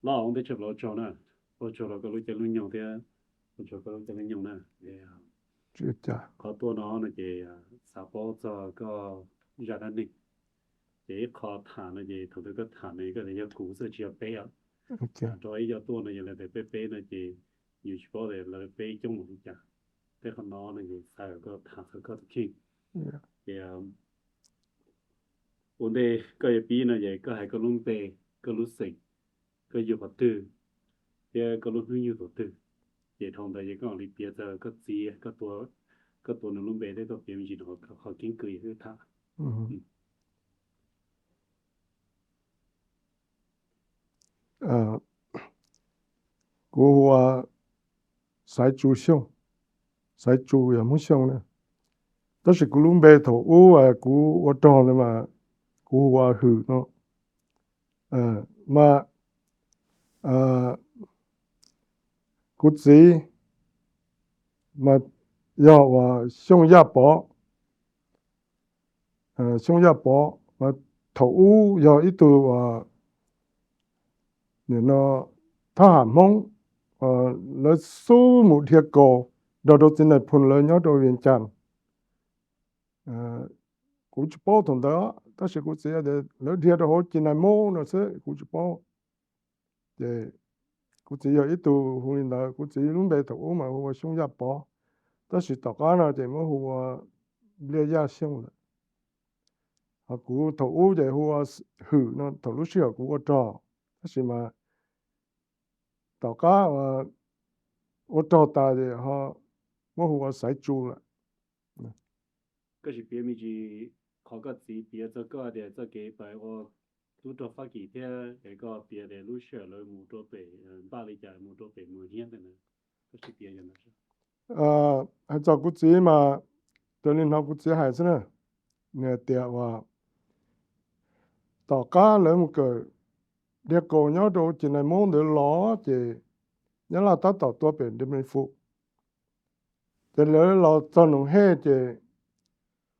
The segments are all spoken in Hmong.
Los ua ntej tshaj plaws ua tsaug na, ua tsaug rau koj lub caij lub nyoog thiab ua tsaug koj lub caij lub nyoog na. Qhov tuaj no no ces xav paub txog koj zaj dab neeg. Ces ib qho tham no ces thaum twg koj tham no koj tias yog kuv xwb tsis yog peb os. Rau ib co tuaj no yog lawv tias peb peb no ces yus tsis paub tias lawv peb coob npaum li cas. Tej qhov no no ces xav kom koj tham txog koj tus kheej. Ces ua ntej koj yuav pib no ces koj hais koj lub npe, koj lub xeem, koj yug qhov twg, thiab koj lub hnub nyoog thaum twg. Ces dhau ntawd ces koj mam li piav txog koj txiv, koj tuav nws lub npe thiab koj piav me ntsis qhov keeb kwm yog wb tham. Kuv hu ua Xaiv Tsu Xyooj, Xaiv Tsu yog Hmoob Xyooj na. Tab sis kuv lub npe thaum ub kuv ua rog ntawd mas kuv hu ua Hwm no. Mas kuv txiv mas yog uas Xyooj Yaj Pov, Xyooj Yaj Pov mas thaum ub yog ib tug nim no thab ham Hmoob, lawv xub mus dhia kaus nrog rau txiv Nais Phoo lawv nyob rau Vias Cas. Kuv tsis paub thaum ntawd tab sis kuv txiv tias lawv dhia rau hauv ces Nais Moob no xwb kuv tsis paub. Ces kuv txiv yog ib tug hu li ntawd, kuv txiv lub npe thaum ub mas hu ua Xyooj Yaj Pov, tab sis tom qab no ces muab hu ua Npliaj Yaj Xyooj lawm. Ho kuv thaum ub ces hu ua Hwm no thaum lub sij hawm kuv ua rog, tab sis mas tom qab ua rog tas ces ho muab hu ua Xaiv Tsu lawm. Koj sim piav me ntsis qhov koj txiv piav txog koj tias txoj kev pais ua tub rog Fab Kis thiab es koj piav tias lub sij hawm lawv mus rau pem npaj li cas mus rau pem Moos Hiab ntawd na. Koj sim piav yog ntawd. Hais txog kuv txiv mas raws li hnov kuv txiv hais xwb na, nws hais tias uas tom qab lawv mus kawm dhia kaus nyob rau ces Nais Moob ntawd los ces Nyab Laj tab tom tua pem Ntev Mes Fus. Ces lawv los txog Noom Hej ces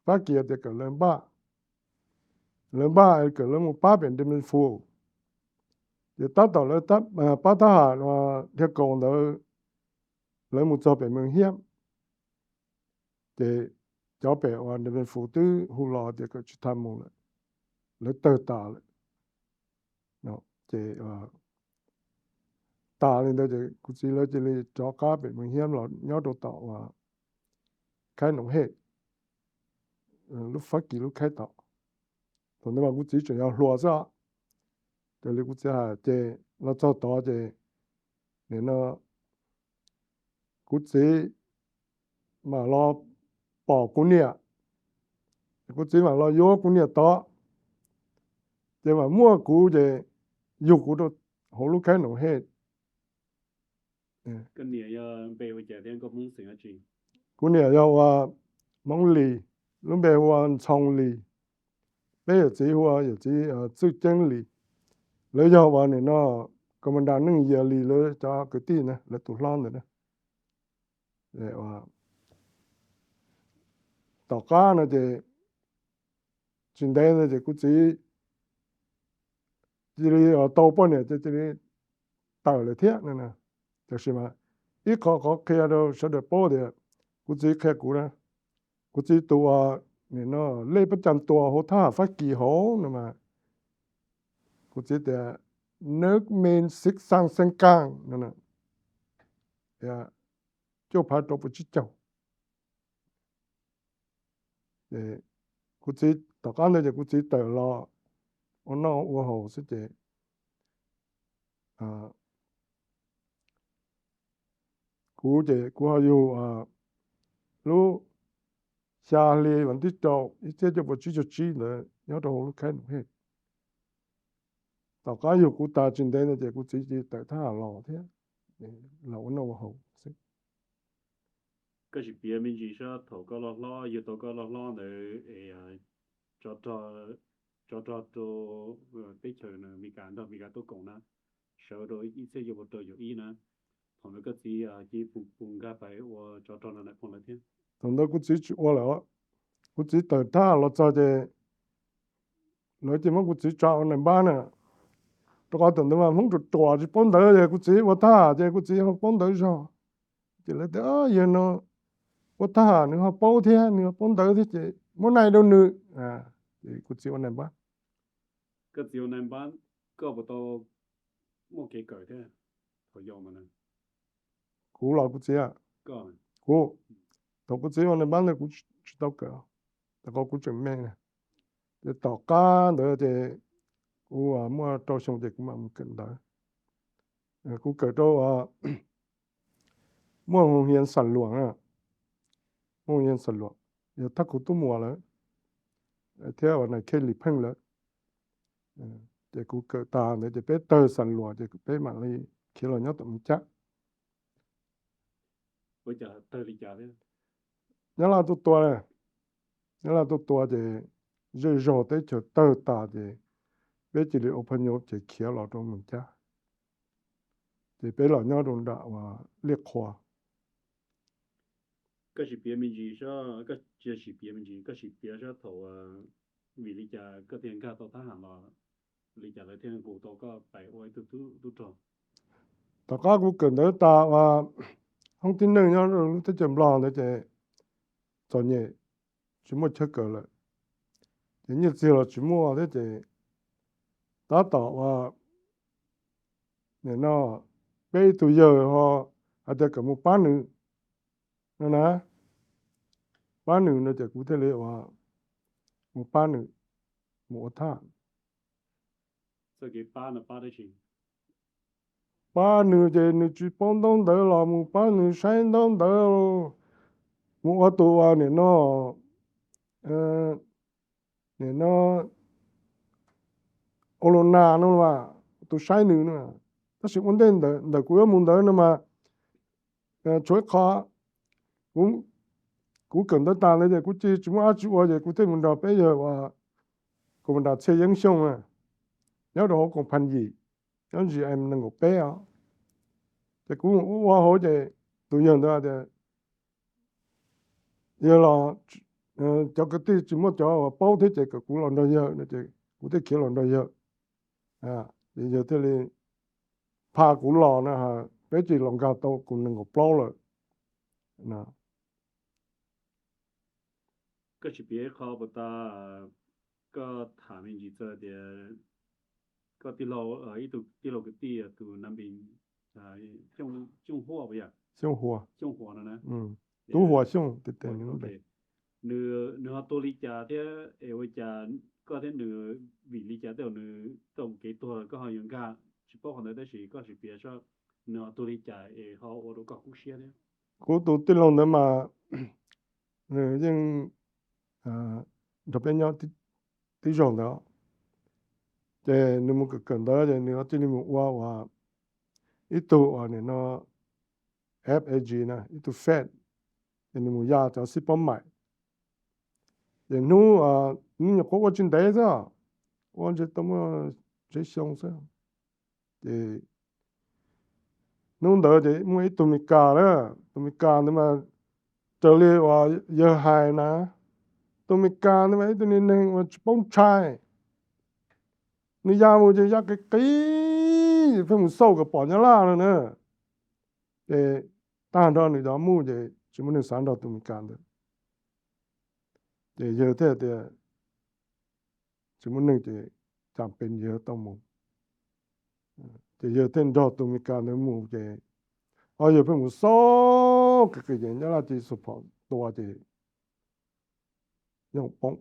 Fab Kis tias kom lawv npaj, lawv npaj kom lawv mus pab pem Ntev Mes Fus. Ces tab tom lawv pab thab ham dhia kaus ntawd, lawv mus txog pem Moos Hiab, ces cov pem uas Ntev Mes Fus twb hu los tias kom tsis tas mus lawm, lawv tawg tas lawm. Ces tas li ntawd ces kuv txiv lawv cia li rov qab pem Moos Hiab los nyob rau tom uas khaib Noom Hej, lub Fab Kis lub khaib tom. Thaum ntawd mas kuv txiv tseem yog hluas xwb. Raws li kuv txiv hais ces los txog tod ces nim no kuv txiv mam los pom kuv niam, kuv txiv mam los yuav kuv niam tod, ces mam muaj kuv ces yug kuv rau hauv lub khaib Noom Hej. Kuv niam yog ua Hmoob Lis, lub npe hu ua Ntxhoo Lis, peb yawm txiv hu ua yawm txiv Txwj Ceeb Lis. Lawv yog uas nim no Commander Neej Yias Lis lawv cov kwv tij na, lawv tus hlob ntawd na. Tom qab no ces tsis ntev ntawd ces kuv txiv cia li tau poj niam ces cia li tawm lawm thiab no. Tiam sis mas ib qho qhov qhia rau sawv daws paub tias kuv txiv qhia kuv na, kuv txiv tus uas nim no lej pab cam tua hauv thab ham Fab Kis hauv no mas kuv txiv tias Nab Mej Xib Xaaj Xeeb Kaaj no, cuaj phav rau puas tsib caug. Kuv txiv tom qab ntawd ces kuv txiv tawm los ua noj ua haus xwb ces kuv ces kuv ho yug lub xya hli vas thib rau ib txhiab cuaj puas tsib caug tsib ntawd nyob rau hauv lub khaib Noom Hej. Tom qab yug kuv tas tsis ntev ntawd ces kuv txiv cia li tawm thab ham los thiab, los ua noj ua haus xwb. Koj sim piav me ntsis saib thaum koj loj hlob, yug tau koj loj hlob ntawd es tsov rog rau teb chaws Amelikas nrog Amelikas tuaj koom na, sawv rau ib txhiab cuaj puas rau caum ib na, thaum ntawd koj txiv cia li pus nkag pais ua tsov rog nrog Nais Phoo lawv thiab. Thaum ntawd kuv txiv tsis ua lawm, kuv txiv tawm thab los txog ces lawv cia muab kuv txiv tsa ua nais npab na. Rau qhov thaum ntawd mas Hmoob ruam ruam tsis paub ntawv, ces kuv txiv ua thab ham ces kuv txiv ho paub ntawv zog. Ces lawv tias yawg no ua thab ham nws ho paub thiab, nws ho paub ntawv thiab ces muab nais rau nws. Ces kuv txiv ua nais npab. Koj txiv ua nais npab, koj puas tau muaj kev kawm thiab thaum yau no? Kuv los kuv txiv, kuv, thaum kuv txiv ua nais npab ntawd kuv tsis tau kawm, rau qhov kuv tseem me na. Ces tom qab ntawd ces kuv muaj rau xyoo ces kuv mam mus kawm ntawv. Kuv kawm rau muaj hoo hias xam luam, muaj hoo hias xam luam, yog thab kuv tub muam lawm thiab uas nais khej lis pheej lawm. Ces kuv kawm tag ntawd ces peb tawg xam luam ces peb mam li khiav los nyob tom Moos Cab. Nyab Laj tuaj tua, Nyab Laj tuaj tua ces zej zog teb chaws tawg tas ces peb cia li ua phaj nyuv ces khiav los rau Moos Cab. Ces peb los nyob rau nram uas Liaj Qhua. Koj sim piav me ntsis, koj sim piav me ntsis, koj sim piav sab thaum vim li cas koj thiaj nkag tau thab ham los, li cas lawv thiaj nqus tau koj pais ua ib tug tub rog? Tom qab kuv kawm ntawv tas uas hoob tib neeg nyob rau lub teb chaws Nplog ntawd ces txom nyem, tsis muaj chaw kawm lawm, ces nyiaj txiag los tsis muaj thiab ces tab tom uas nim no peb ib tug yawg ho hais tias kom mus pab nws no na, pab nws no ces kuv thiaj li uas mus pab nws mus ua thab. Pab nws ces nws tsis paub ntaub ntawv los mus pab nws saib ntaub ntawv, mus ua tus uas nim no, nim no ua lus nas no mas, tus saib nws no. Tab sis ua ntej ntawm kuv yuav mus ntawd no mas tshuav ib qho, kuv kawm ntawv tas ntawd ces kuv cia tsis muaj dab tsi ua ces kuv thiaj mus nrog peb yawg uas kuv mus nram Txhiaj Yeeb Xyooj, nyob rau hauv koom pha yim, nyob G M nees nkaum peb os. Ces kuv mus ua ua hauv ces tus yawg ntawd tias yawg los, cov kwv tij tsis muaj cov uas paub thiab ces kom kuv los nrog yawg no ces kuv thiaj khiav los nrog yawg. Ces yawg thiaj li pha kuv los na, peb cia li los nkag tau kuv nees nkaum plaub lawm. Koj sim piav ib qho puas tas, koj tham me ntsis txog tias koj tij laug, ib tug tij laug kwv tij tus nam pis Xyooj Huaj puas yog? Xyooj Huaj no na. Tub Huaj Xyooj. Nws ho tuag li cas thiab es ua cas koj thiab nws, vim li cas tej zaum nws tau mus kev tuag koj ho yuav nkag tsis paub qhov ntawd tab sis koj sim piav saib nws ho tuag li cas es ho ua rau koj kub siab thiab. Kuv tus tij laug ntawd mas nws yeej nrog peb nyob tib zaug ntawd, ces nws mus kawm kawm ntawv ces nws cia li mus ua uas ib tug uas nim no F A G na, ib tug Fed, ces nws mus ya cov xib pob maim. Ces hnub, hnub nyuam qhuav ua tsis ntev xwb, ua ntshe tau muaj tsev xyoo xwb. Ces hnub ntawd ces muaj ib tug Mes Kas na, tus Mes Kas ntawd mas raws li uas yawg hais na, tus Mes Kas ntawd mas ib tug niag neeg uas tsis paub ntshai, nws ya mus ces ya qis qis, pheej mus xauj kom pom Nyab Laj no na. Ces tag nrho nws cov muj ces tsis muaj neeg xav nrog tus Mes Kas ntawd. Ces yawg thiaj tias tsis muaj neeg ces cas pes yawg tau mus. Ces yawg thiaj nrog tus Mes Kas ntawd mus ces, o, yawg pheej mus xauj qis qis ces Nyab Laj cia li support tua ces nyooj hoom poob.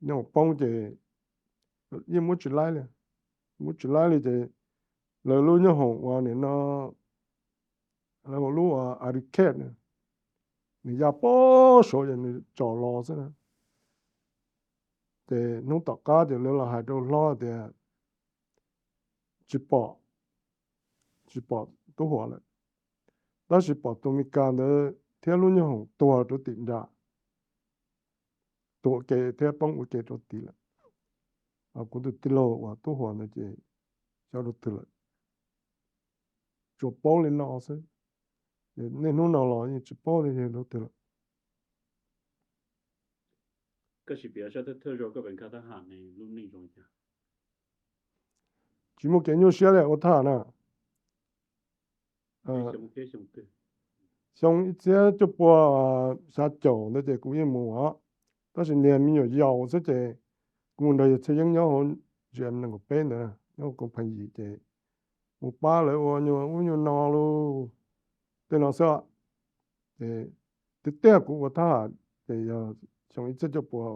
Nyooj hoom poob ces yeej muab tsis laib li, muab tsis laib li ces lawv lub nyooj hoom uas nim no, lawv hu lub uas arcade, nws ya pem saud ces nws tso los xwb na. Ces hnub tom qab ces lawv los hais rau hlob tias tsis pom, tsis pom Tub Huas lawm, tab sis pom tus Mes Kas ntawd thiab lub nyooj hoom tuag rau tim nram, tuag ua ke thiab poob ua ke rau tid lawm. Kuv tus tij laug uas Tub Huas ntawd ces xyov rau twg lawm. Tsuas paub li no xwb, niaj hnub no los yeej tsis paub tias yog rau twg lawm. Tsis muaj kev nyuaj siab li ua thab ham na. Xyoo ib txhiab cuaj pua xya caum ntawd ces kuv yeej mus os, tab sis niag me nyuam yaus xwb ces kuv mus nrog yawg Txhiaj Yeeb nyob hauv G M nees nkaum peb ntawd, nyob hauv koom phav yim ces mus pab lawv ua nyuag ub nyuag no lauj, tej no xwb. Ces tiag tiag kuv ua thab ham ces yog xyoo ib txhiab cuaj pua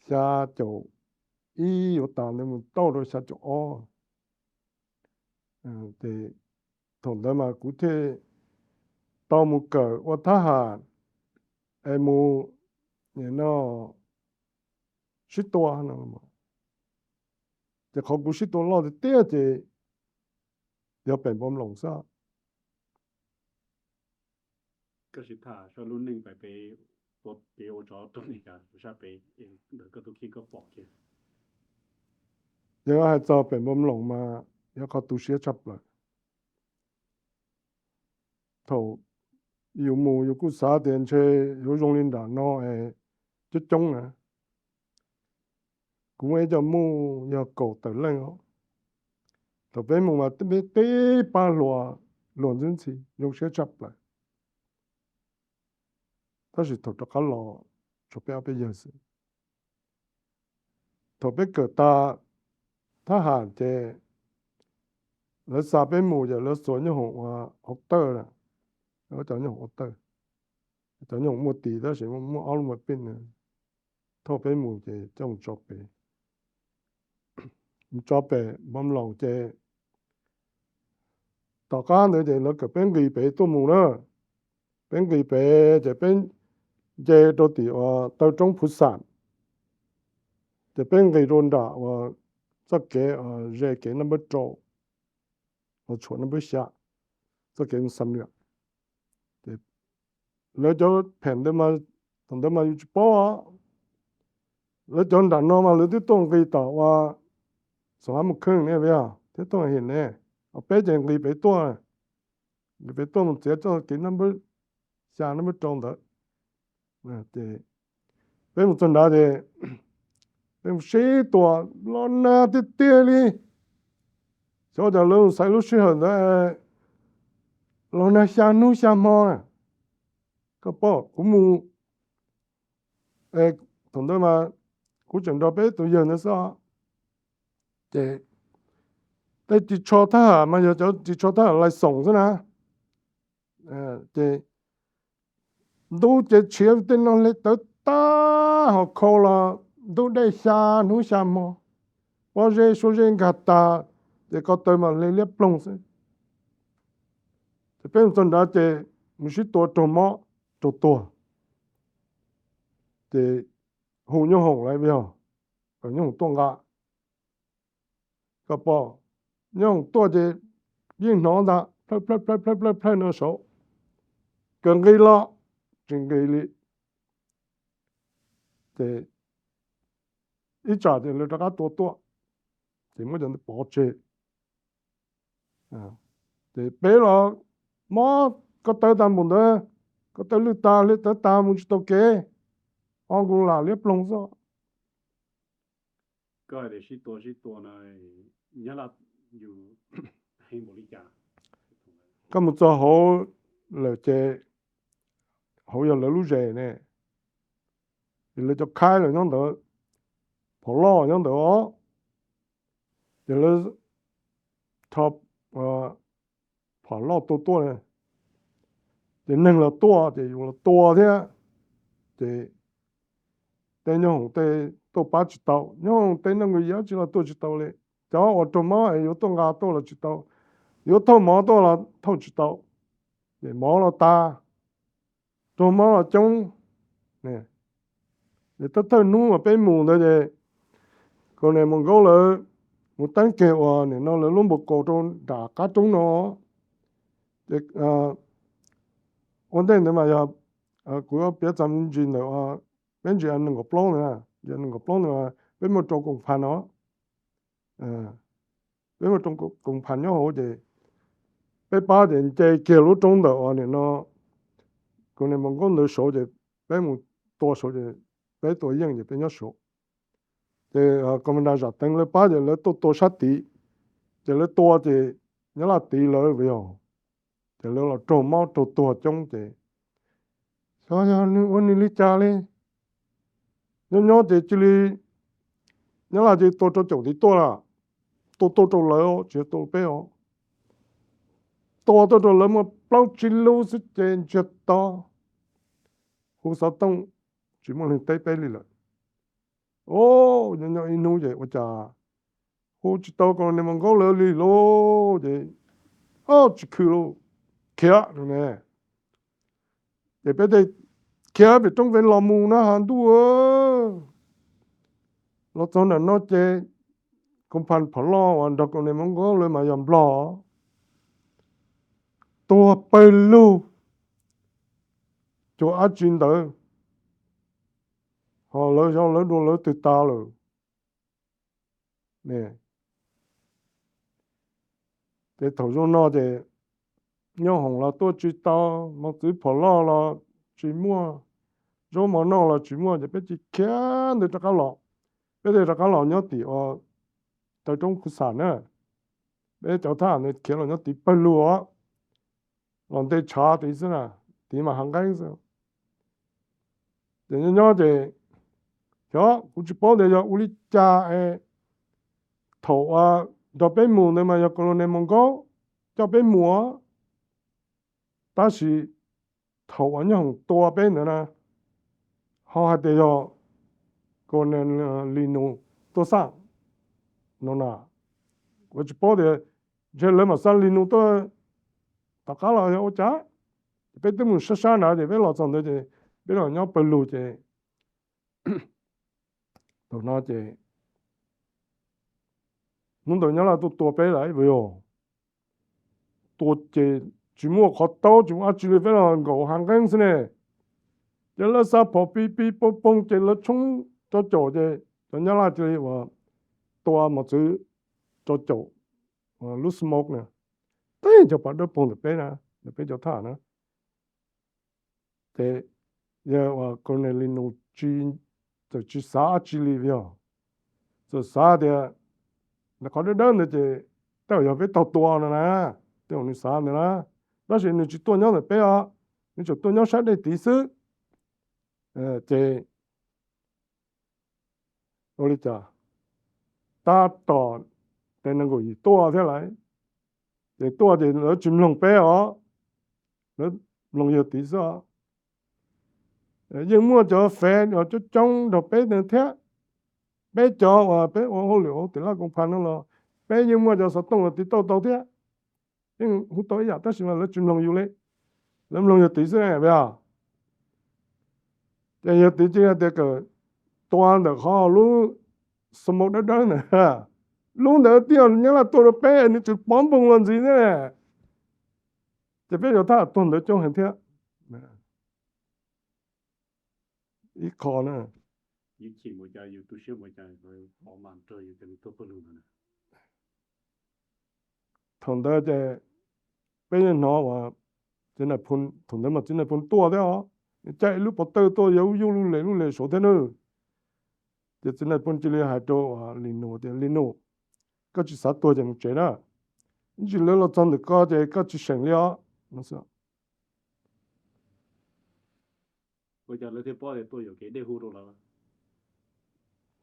xya caum ib yuav tas ntawd mus tau rau xya caum ob. Ces thaum ntawd mas kuv thiaj tau mus kawm ua thab ham es mus no sib tua no. Ces qhov kuv sib tua loj tiag tiag ces yog pem Npoo Mloos xwb. Yog hais txog pem Npoo Mloos mas yog qhov tu siab tshaj plaws. Thaum yus mus yus kuj xav tias ntshe yuav zoo li nram no es coob coob na. Kuv muaj ib co muj yog kaum tawm leej os. Thaum peb mus mas peb teb pab hluas, hluas ntxwb ntxhi zoo siab tshaj plaws. Tab sis thaum rov qab los tshuav peb ob peb yawg xwb. Thaum peb kawm tas thab ham ces lawv xa peb mus ces lawv xuas nyob hoom ua hauv tawj, lawv cov nyob hoom ua tawj, cov nyob hoom muaj tis tab sis muaj ob lub mas pij na, thauj peb mus ces coj mus tso pem, mus tso pem Npoo Mloos ces tom qab ntawd ces lawv kom peb nqis pem tuaj mus na. Peb nqis pem ces peb nce rau tim uas taw roob Phuv Xam, ces peb nqis rau nram uas txoj kev ze kev naj npawb rau, uas tshuam naj npawb xya, txoj kev Xam Liam. Ces lawv cov phem ntawd mas, thaum ntawd mas yus tsis paub, lawv cov nram no mas lawv twb tuaj nqis tom uas Xoom Hab Mus Kheej ne, thiab tuaj him ne, peb ces nqis pem tuaj, nqis pem tuaj mus txiav txoj kev naj npawb xya naj npawb rau ntawd. Ces peb mus txog nrad ces peb mus sib tua los nag tiag tiag li. Xyov cas lawv xaiv lub sij hawm ntawd los nag xya hnub xya hmo na. Koj paub kuv mus, thaum ntawd mas kuv tseem nrog peb tus yawg ntawd xwb. Ces tej ris tsho thab ham mas yog cov ris tsho thab ham lais xoom xwb na. Ces ntub ces tshiav tej no hle tawv tag, ho khau los ntub dej xya hnub xya hmo, pob zeb suab zeb nkag tas, ces ko taw mas hle liab ploog xwb. Ces peb mus txog nrad ces mus sib tua raug mob raug tuag. Ces hu nyob hoom lawm yog, kom nyob hoom tuaj nqa. Koj pom nyob hoom tuaj ces yeej hnov ntag, plhawj plhawj plhawj plhawj plhawj no saud, kawg nqis los tsis nqis li. Ces ib tsam ces lawv rov qab tua tuaj, ces muab cov ntawd pov tseg. Ces peb los mob ko taw tas npaum ntawd, ko taw lwj tas hle tawv tas mus tsis tau kev, o nkus lam liab ploog xwb. Koj mus txog hauv lawm ces hauv yog lawv lub zes ne, ces lawv cov khaib los nyob ntawd, phom loj nyob ntawd os. Ces lawv rho phom loj tua tuaj, ces neeg los tuaj ces yus los tua thiab. Ces tej nyob hoom tej tuaj pab tsis tau, nyob hoom tej neeg nkaus yam tsis los tuaj tsis tau li. Cov uas raug mob es yuav tuaj nqa tuaj los tsis tau, yuav thauj mov tuaj los thauj tsis tau, ces mov los tas, raug mob los coob. Ces thawj thawj hnub uas peb mus ntawd ces Colonel Moos Nkaub lawv mus teeb kiag uas nim no lawv lub npau kaus rau nram qab roob no. Ces ua ntej ntawd mas yog kuv yuav piav txog me ntsis ntawm peb ntsis nees nkaum plaub ntawd, nees nkaum plaub ntawd peb muaj rau koom phas no, peb muaj rau koom phas nyob hauv ces peb pab ces nce kiag lub roob ntawm uas nim no Colonel Moos Nkaub ntawd saud ces peb mus tua saud ces peb tua yeej ces peb nyob saud. Ces commander Zam Teev lawv pab ces lawv tuaj tua sab tid, ces lawv tua ces Nyab Laj tiv lawv vim yog, ces lawv los raug mob raug tuag coob ces xyov yog nws ua nws li cas li. Nyob nyob ces cia li Nyab Laj cia li tua rau caum tid tuaj lawm, tua tuaj rau lawv tsis yog tua peb os. Tua tuaj rau lawv muaj plaub tsib lub xwb ces ntsiag to, hu xov tooj tsis muaj leej teb peb li lawm. Nyob nyob ib hnub ces ua cas hu tsis tau Colonel Mos Nkauj lawv li lauj, ces tsis khw lauj, khiav ne. Ces peb thiaj khiav pem roob pem los mus na has ntuj, los txog nram no ces koom phas phom loj uas nrog Colonel Mos Nkauj lawv mas yog Nplog, tuag pawg lug, cuag dab tsi ntawd, ho lawv xyov lawv dua lawv twg tas lawm. Ces thaum zoo no ces nyob hoom los tuaj tsis tau, mos txwv phom loj los tsis muaj, zaub mov noj los tsis muaj ces peb cia li khiav ntawd rov qab los. Peb thiaj rov qab los nyob tim uas taw roob Khu Xam na. Peb cov thab ham ntawd khiav los nyob tid pawg lug os, los nte tshav tid xwb na, tid mas hav nqeeb xwb. Ces nyob nyob ces xyov kuv tsis paub tias yog ua li cas es thaum uas nrog peb mus ntawd mas yog Colonel Mos Nkauj coj peb mus, tab sis thaum uas nyob hoom tua peb ntawd na, ho hais tias yog Colonel Lis Nus tuaj xaj no na, kuv tsis paub tias ntshe lawv mam xa Lis Nus tuaj tom qab los yog ua cas. Ces peb twb mus sab sab nrad ces peb los txog ntawd ces peb los nyob pawg lug ces thaum no ces hnub ntawd Nyab Laj tuaj tua peb lawm vim yog tua ces tsis muaj qhov taub tsis muaj dab tsi li, peb los nkaum hav nqeeb xwb ne. Ces lawv xa phom pib pib poob poob ces lawv tshoob rau caum ces cov Nyab Laj cia li uas tua mos txwv rau caum lub smoke na, teb cov pas dawb paug ntawm peb na, ntawm peb cov thab ham na. Ces yog uas Colonel Lis Nus tsis, txawm tsis xav dab tsi li yog, txawm xav tias ntawm qhov dawb dawb ntawd ces tej zaum yog peb tau tua no na, tej zaum nws xav ntawd na, tab sis nws tsis tuaj nyob ntawm peb os, nws tseem tuaj nyob sab dej tid xwb. Ces ua li cas tab tom nees nkaum yim tuaj thiab lawm, ces tuaj ces lawv tsis mloog peb os, lawv mloog yawg tid xwb os. Yeej muaj cov fev coob coob nrog peb thiab, peb cov uas peb ua hauj lwm hauv tim laj koom phas no los peb yeej muaj cov xov tooj uas tiv tauj tau thiab, yeej hu tau ib yam tab sis mas lawv tsis mloog yus li, lawv mloog yawg tid xwb ne. Ces yawg tid cia li hais tias kom tua ntawm qhov lub smoke dawb dawb ntawd, lub ntawd tib yog Nyab Laj tua rau peb nws tseem pov npoog los ntxiv thiab. Ces peb cov thab ham tuag ntawd coob heev thiab ib qho na. Thaum ntawd ces peb yeej hnov uas txiv nais phoo, thaum ntawd mas txiv nais phoo tuaj thiab os, nws caij ib lub pov tawj tuaj yog lub yuj lub les lub les saud thiab na. Ces txiv nais phoo cia li hais rau Lis Nus tias, Lis Nus, koj tsis xav tuag ces mus tsev na, ib ntsis lawv los txog ntawm ko ces koj tsis seem li os.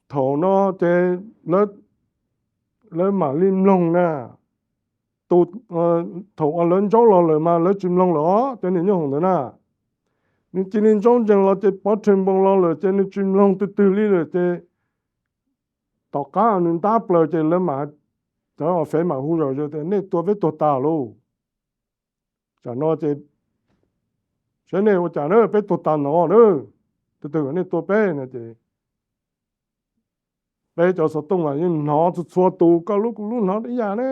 Thaum no ces lawv mam li mloog na. Tus, thaum uas lawv ntsaub los lawm mas lawv tsis mloog lawm os, cov niam nyuj hoom ntawd na. Nws cia li ntsaub ntsees los ces pov rhe npoo los lawm ces nws tsis mloog twg twg li lawm ces tom qab nws ntab plaws ces lawv mam, cov fev mam hu zom zaws tias nej tua peb tuag tas lauj. Tsam no ces saib nej ua cas na, peb tuag tas no na, tus twg kom nej tua peb no ces peb cov xov tooj mas yeej hnov txhua txhua tus, koj lub kuv lub hnov ib yam ne.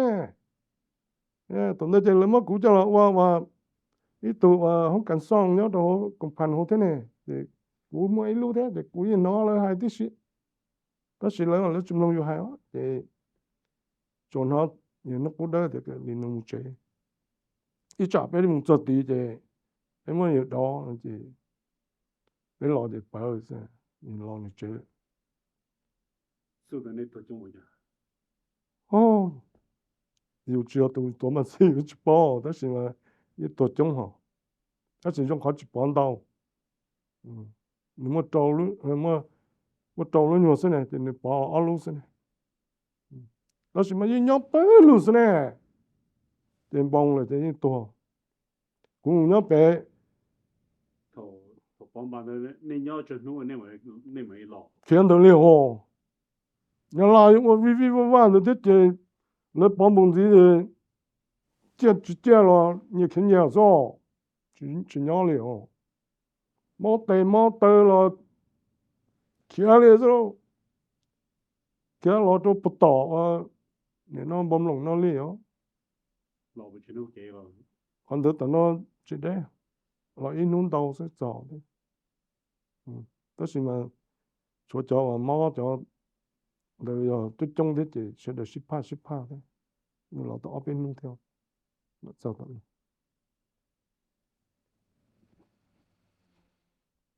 Thaum ntawd ces lawv muab kuv coj los ua uas ib tug uas hoob kas xooj nyob rau hauv koom phas hauv thiab ne, ces kuv muaj ib lub thiab ces kuv yeej hnov lawv hais tib si, tab sis lawv, lawv tsis mloog yus hais os ces tsuas hnov yawg Hnub Qub Dawb tias kom Lis Nus mus tsev. Ib tsam peb mus txog tid ces peb muab yawg dov ces peb los ces pawv xwb. Los nws tsev. Yus tsis yog tus tuav npaj txhij, yus tsis paub, tab sis mas yeej tuag coob hos, tab sis zoo qhov tsis pov ntau. Nws muaj rau lub nyuag xwb ne, ces nws pov ob lub xwb ne, tab sis mas yeej nyob pawg lug xwb ne, ces npoo lawm ces yeej tuag. Kuv mus nyob pem, khiav ntawd li hos. Nyob Laj yeej ua vij vij vaj vaj ntawd thiab ces lawv pov npoo ntxiv, ciaj tsis ciaj los nyias khiav nyias xwb, tsis nyob li os. Mob tes mob taw los khiav li xwb, khiav los rau puag tom nim no Npoo Loos no li os. Qhov ntawd tom no tsis deb, los ib hnub ntau xwb txog. Tab sis mas tshuav cov uas mob cov ntawd yog coob coob thiab ces sawv daws sib phaj sib phaj thiab, los tau ob peb hnub thiab mam txog tom no.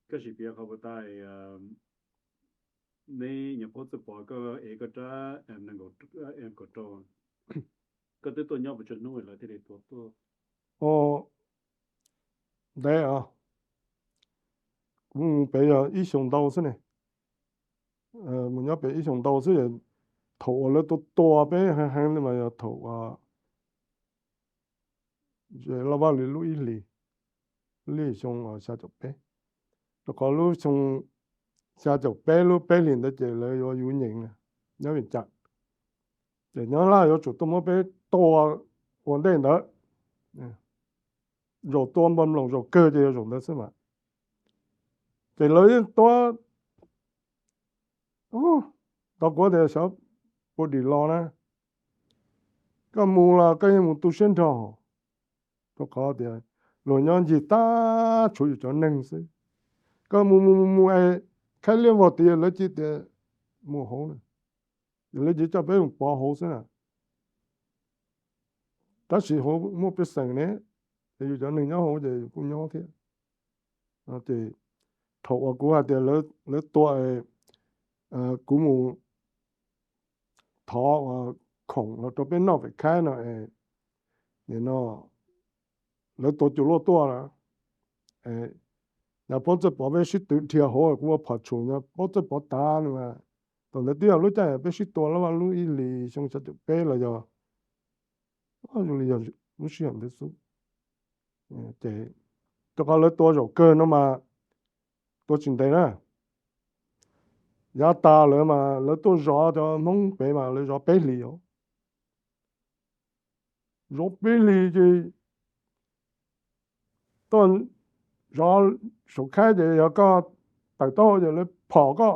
Koj sim piav qhov puas tas, neb nyuam qhuav txawj pom koj ev koj rab kaum rau, koj twb tuaj nyob puas tsawg hnub lawv thiaj li tuaj tuaj? Ntev os, kuv mus pem yog ib xyoos ntau xwb ne. Mus nyob pem ib xyoos ntau xwb, thaum uas lawv tua tua peb heev heev li mas yog thaum uas Laj Vaj Lwm lub ib hlis, lub xyoo xya caum peb, rau qhov lub xyoo xya caum peb lub peb hlis ntawd ces lawv yuav yuav nyeem nyob Vees Cas, ces Nyab Laj yuav tsum tuaj muab peb tua ua ntej ntawd. Zaum tua Npoo Loos zaum kawg ces yog zaum ntawd xwb mas. Ces lawv yeej tua, tau kuv tias xyov puas dim los na, koj mus los koj yeej mus tu siab nrho, rau qhov tias luag nyob ncig tag tshuav yus cov neeg xwb. Koj mus mus mus mus es khaib liab vog tid lawv cia tias mus hauv na, ces lawv cia coj peb mus pov hauv xwb na. Tab sis hauv muaj pej xeem ne, ces yus cov neeg nyob hauv ces yus kuj nyob thiab. Ces thaum uas kuv hais tias lawv tua, kuv mus thov uas khoom los rau peb noj pem khaib no es, nim no lawv tua cuag luaj tuaj lawm. Yog Pob Txawj Pov peb sib twv dhia hauv kuv ua phom tshum, yog Pob Txawj Pov tav no mas, thaum ntawd twb yog lub caij peb sib tua Laj Vaj lub ib hlis xyoo xya caum peb los yog, zoo li yog lub sij hawm ntawd xwb. Ces rau qhov lawv tua zaum kawg no mas tua tsis ntev na, yav tas lawv mas lawv tuaj zov cov Hmoob pem mas lawv zov peb hlis os. Zov peb hlis ces tuaj zov saum khaib ces yog koj tawm taub hau ces lawv phom koj,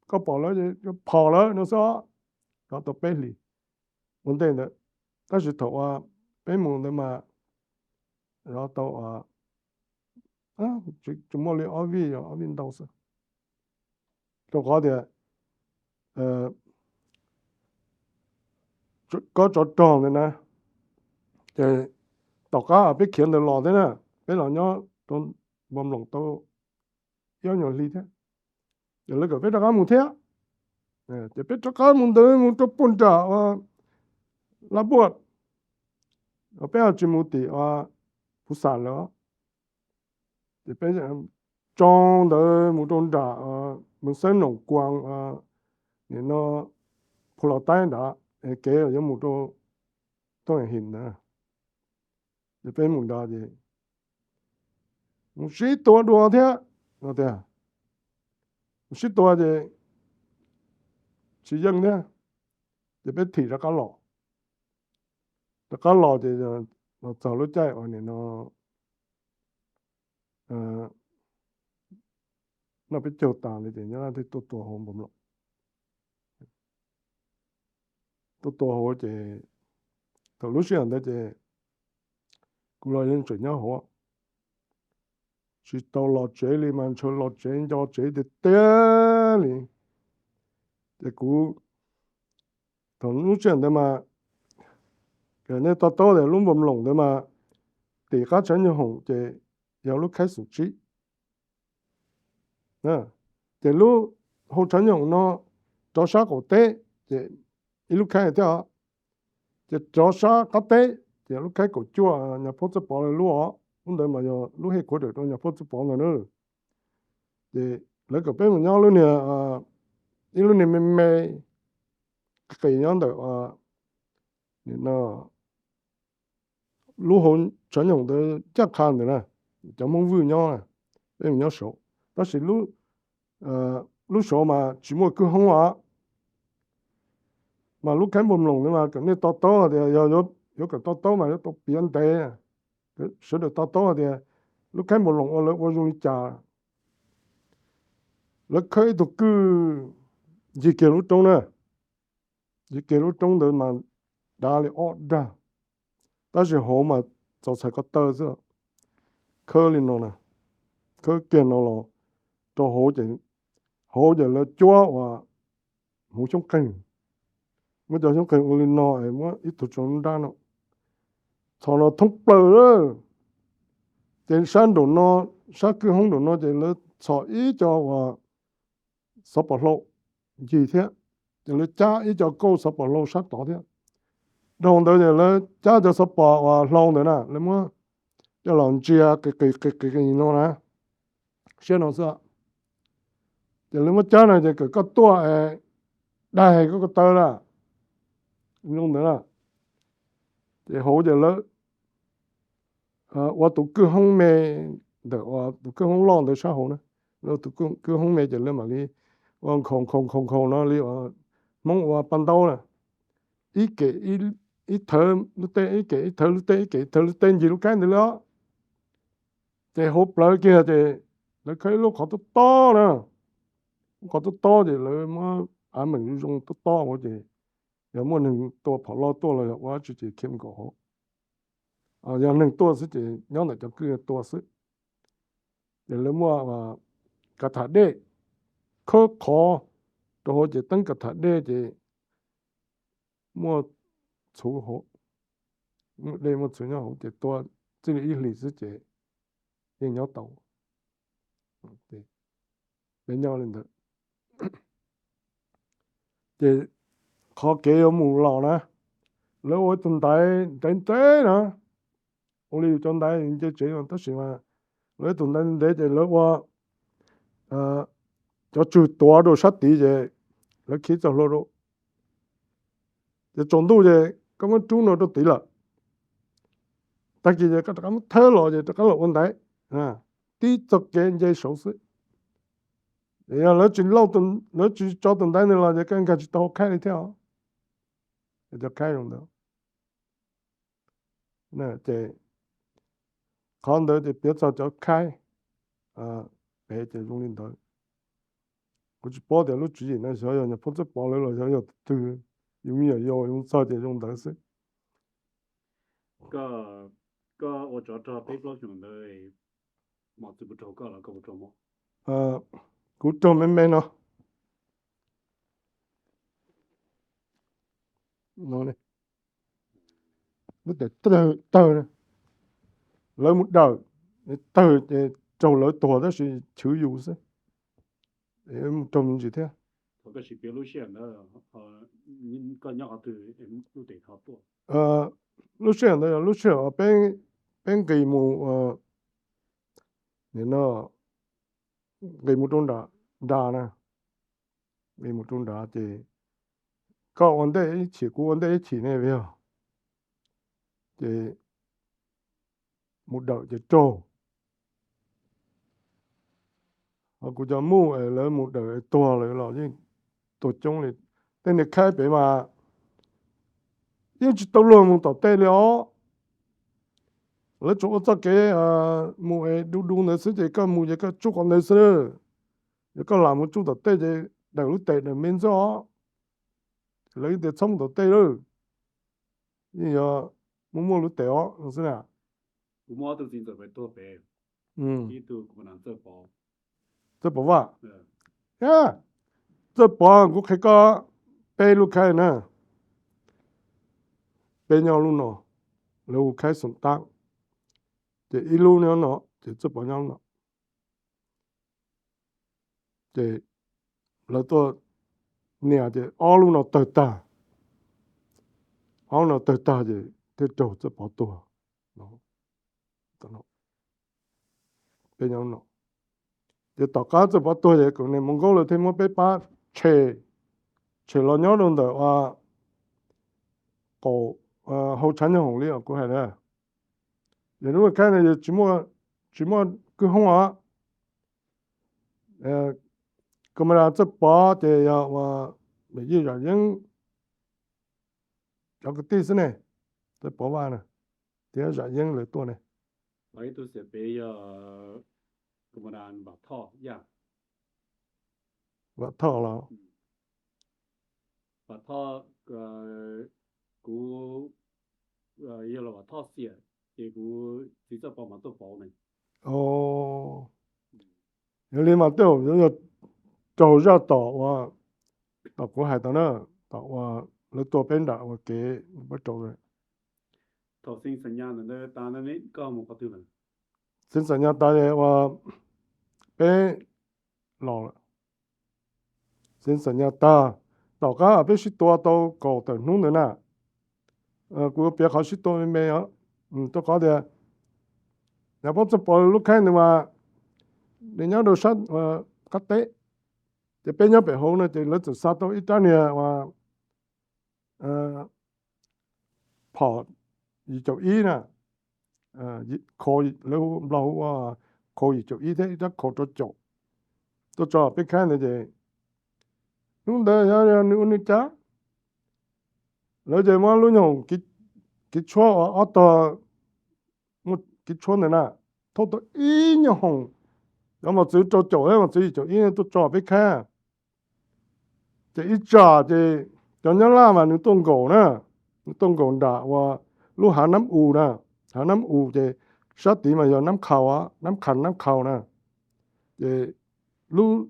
koj pom lawv ces phom lawv no xwb, zov tau peb hlis ua ntej ntawd. Tab sis thaum uas peb mus ntawd mas zov tau, tsis muaj li ob vij, ob vij ntau xwb, rau qhov tias kob tsov rog ntawd na, ces tom qab peb khiav ntawd los thiab na, peb los nyob rau Npoo Loos tau ib ob nyuag hli thiab, ces lawv kom peb rov qab mus thiab. Ces peb rov qab mus ntawd mus rau puag nram Laj Puaj, peb ho tsis mus tim Phuv Xam lawm, ces peb tsoo ntawd mus rau nram Moos Xeeb Noom Kuas, nim no Phu Los Taib nrad, kev yuav mus rau Tooj Him ntawd. Ces peb mus nrad ces mus sib tua dua thiab no tiag, mus sib tua ces tsis yeej thiab, ces peb thim rov qab los. Rov qab los ces los txog lub caij uas nim no noj peb caug tas li ces nyob thiaj tuaj tua hauv Npoo Loos. Tuaj tua hauv ces thaum lub sij hawm ntawd ces kuv los yeej tseem nyob hauv, tsis tau los tsev li mas ntshaw los tsev nco tsev tiag tiag li. Ces kuv, thaum lub sij hawm ntawd mas, nej to taub tias lub Npoo Loos ntawd mas tim qab tshav nyooj hoom ces yog lub khaib xoom tsib. Ces lub hau tshav nyoom no rov sab qaum teb ces ib lub khaib thiab os. Ces rov sab qab teb ces lub khaib kaum cuaj Nyag Phauj Txawj Pov lawv lub os, lub ntawd mas yog lub hej khuav dawm rau Nyag Phauj Txawj Pov ntawd na. Ces lawv kom peb mus nyob lub niag, ib lub niag me me qis nyob ntawm lub hau tshav nyoom ntawd caj qha ntawd na, cov Hmoob Vwj nyob, peb mus nyob saud. Tab sis lub saud mas tsis muaj kwj hoob os. Mas lub khaib npua mloos ntawd mas kom nej to taub tias yog yuav kom to taub mas yuav tau piav ntev, sawv daws to taub tias lub khaib npua mloos ua lawv ua zoo li cas. Lawv khawb ib tug kwj ncig kiag lub roob na, ncig kiag lub roob ntawd mas dav li ob dag, tab sis hauv mas txaus txhais ko taw xwb. Khawb li no na, khawb kiag no los rau hauv ces, hauv ces lawv cuab uas hmuv xyoob qeeg, muab cov xyoob qeeg ua li no es muab ib tug tso nrab no, txhos no thoob plaws lawm. Ces sab nraum no, sab kwj hoob nraum no ces lawv txhos ib co uas xov pom hlau ncig thiab, ces lawv cab ib co kauj xov pom hlau sab tod thiab. Dhau ntawd ces lawv cab cov xov pom uas hlau ntawd na, lawv muab coj los ntsia qis qis qis qis no na, siab no xwb. Ces lawv muab cab no ces kom koj tuaj es daig koj ko taw na, zoo ntawd na. Ces hauv ces lawv ua tus kwj hoob me ntawm tus kwj hoob loj ntawd sab hauv na, lawv tus kwj hoob me ces lawv mam li ua nkhaus nkhaus nkhaus nkhaus no li uas Hmoob ua paj ntaub na, ib kem ib thawv lub teb, ib kem ib thawv lub teb, ib kem ib thawv lub teb ncig lub khaib ntawd li os. Ces hauv plawv kiag ces lawv khawb ib lub qhov tob tob na, lub qhov tob tob ces lawv muab av meem zoo tob tob hauv ces yog muaj neeg tua phom loj tuaj los yog ua dab tsi ces khiav mus nkaum hauv. Yog neeg tuaj xwb ces nyob ntawm cov kwj tua xwb. Ces lawv muaj kav tham dej khawb qhov rau hauv ces teeb kav tham dej ces muaj txhuv hauv, muaj dej muaj txhuv nyob hauv ces tua txij li ib hlis xwb ces yeej nyob tau. Peb nyob li ntawd. Ces qhov kev yuav mus los na, lawv ua ib tug ntaiv ntev ntev na, ua li yus cov ntaiv nce tsev no tab sis mas lawv ib tug ntaiv ntev ces lawv ua cov tswg tuav rau sab tid ces lawv khib txoj hlua rau. Ces tsaus ntuj ces koj muab rub no rau tid lawm, tag kis ces koj rov qab muab thawb los ces rov qab los ua ntaiv, tib txoj kev nce saud xwb. Yog lawv tsis, lawv tsis tso tus ntaiv ntawd los ces koj nkag tsis tau hauv khaib li thiab os. Cov khaib zoo ntawd. Ces qhov ntawd ces piav txog cov khaib pem ces zoo li ntawd. Kuv tsis paub tias lub tswv yim no xyov yog Nyuam Phauj Txawj Pov lawv los xyov yog tus twg, yus me nyuam yaus yus txog ces zoo ntawd xwb. Koj ua tsov rog peb plaub xyoos ntawd, mos txwv puas raug koj los koj puas raug mos? Kuv raug me me no. Lub tes tawg, lawv mus dawm, tawg ces raug lawv tuag tab sis chwv yus xwb, mus raug me ntsis thiab. Lub sij hawm ntawd yog lub sij hawm peb nqis mus, no, nqis mus rau nram na, nqis mus rau nrad ces koj ua ntej ib chim kuv ua ntej ib chim ne yog, ces mus dawm ces raug. Ho kuv cov muj es lawv mus dawm es tuag lawm los yeej tuag coob li. Tej niag khaib pem mas yeej tsis tau luag mus tom tej li os. Lawv tsuas ua txoj kev mus es du du ntawd xwb ces koj mus ces koj tsuj qhov ntawd xwb. Yog koj lam mus tsuj tom tej ces dawm lub tes dawm me ntxwb os. Lawv yeej tias txhob mus tom tej lawm, yeej yog muaj muaj lub tes os no xwb na. Txawj Pov Vaj, Txawj Pov kuv qhia koj peb lub khaib na. Peb nyob lub no, lawv hu khaib xoom tab, ces ib lub nyob no ces Txawj Pov nyob lub no. Ces lawv tuaj nias ces ob lub no tawg tag, ob lub no tawg tag ces thiaj raug Txawj Pov tuag. Ces tom qab Txawj Pov tuag ces kuv niam Hmoob Nkauj lawv thiaj muab peb pab tshem, tshem los nyob rau ntawm ua qaum, hauv tshav nyob hoom li kuv hais na. Ces lub khaib no yog tsis muaj kwj hoob os. Kuv mas Txawj Pov ces yog ua Yij Zam Yeeb cov kwv tij xwb ne, Txawj Pov Vaj na, thiab Zam Yeeb lawv tuaj ne. Vam Thoj los, kuv yog los Vam Thoj xiam, ces kuv txiv Txawj Pov mas tuaj pauv ne. Yog li mas tej zaum yog raug zaj tom uas, tom kuv hais tau na, tom uas lawv tua peb nram ua kev pab rau. Xeev Xam Nyas tas ua peb los lawm. Xeev Xam Nyas tag, tom qab peb sib tua tau kaum tawm hnub ntawd na, kuv piav qhov sib tua me me os, rau qhov tias Nyaj Pov Txawj Pov lub khaib ntawd mas nws nyob rau sab qab teb, ces peb nyob pem hauv no ces lawv txawm xa tau ib rab niag uas phom yim caum ib na, lawv hu Nplog hu ua khau yim caum ib thiab ib rab khau rau caum, tuaj tso peb khaib ntawd ces hnub ntawd yog nws ua nws cas, lawv ces muab lub nyuag hoom kev tshuab uas ob tog muaj kev tshuab ntawd na, thauj tau ib nyuag hoom, cov mos txwv rau caum thiab mos txwv yim caum ib tuaj tso peb khaib. Ces ib tsam ces cov Nyab Laj mas nws tuaj nkaum na, nws tuaj nkaum nram uas lub Hav Nab Us na, Hav Nab Us ces sab tid mas yog Nab Khau, Nab Khas Nab Khau na, ces lub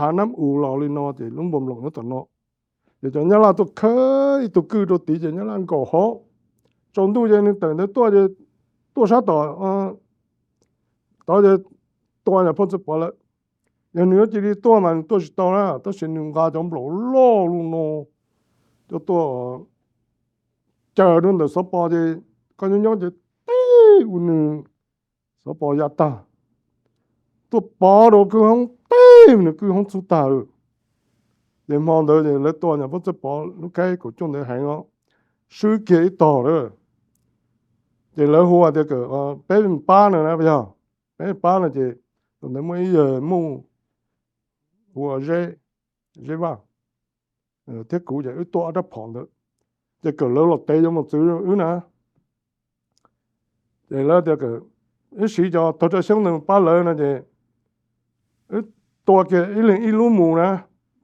Hav Nab Us los li no ces lub npoo nploom nyob tom no. Ces cov Nyab Laj tuaj khawb ib tug kwj rau tid ces Nyab Laj nkaum hauv, tsaus ntuj ces nws tawm ntawd tuaj ces tuaj sab tom, tod ces tua Nyaj Pov Txawj Pov lawm. Yog nws yuav cia li tuaj mas nws tuaj tsis tau na, tab sis nws nqa cov nplaum loj loj no coj tuaj caws rau ntawm xov pos ces koj nyob nyob ces tib ua nws xov pos ya tag, tuaj pov rau kwj hoob tib nws kwj hoob txhub tag lawm. Ces hmo ntawd ces lawv tua Nyaj Pov Txawj Pov lub khaib kaum cuaj ntawd heev os, swb kiag ib tog lawm. Ces lawv hu tias peb pab no na, yog peb pab no ces thaum ntawd muaj ib yawg muj hu ua Zeb, Zeb Vaj, thiab kuv ces wb tuaj ob rab phom ntawd, ces kom lawv los tev cov mos txwv wb na. Ces lawv tias wb siv cov tog raj xyoob ntawd pab lawv no ces wb tua kiag ib leeg ib lub mus na,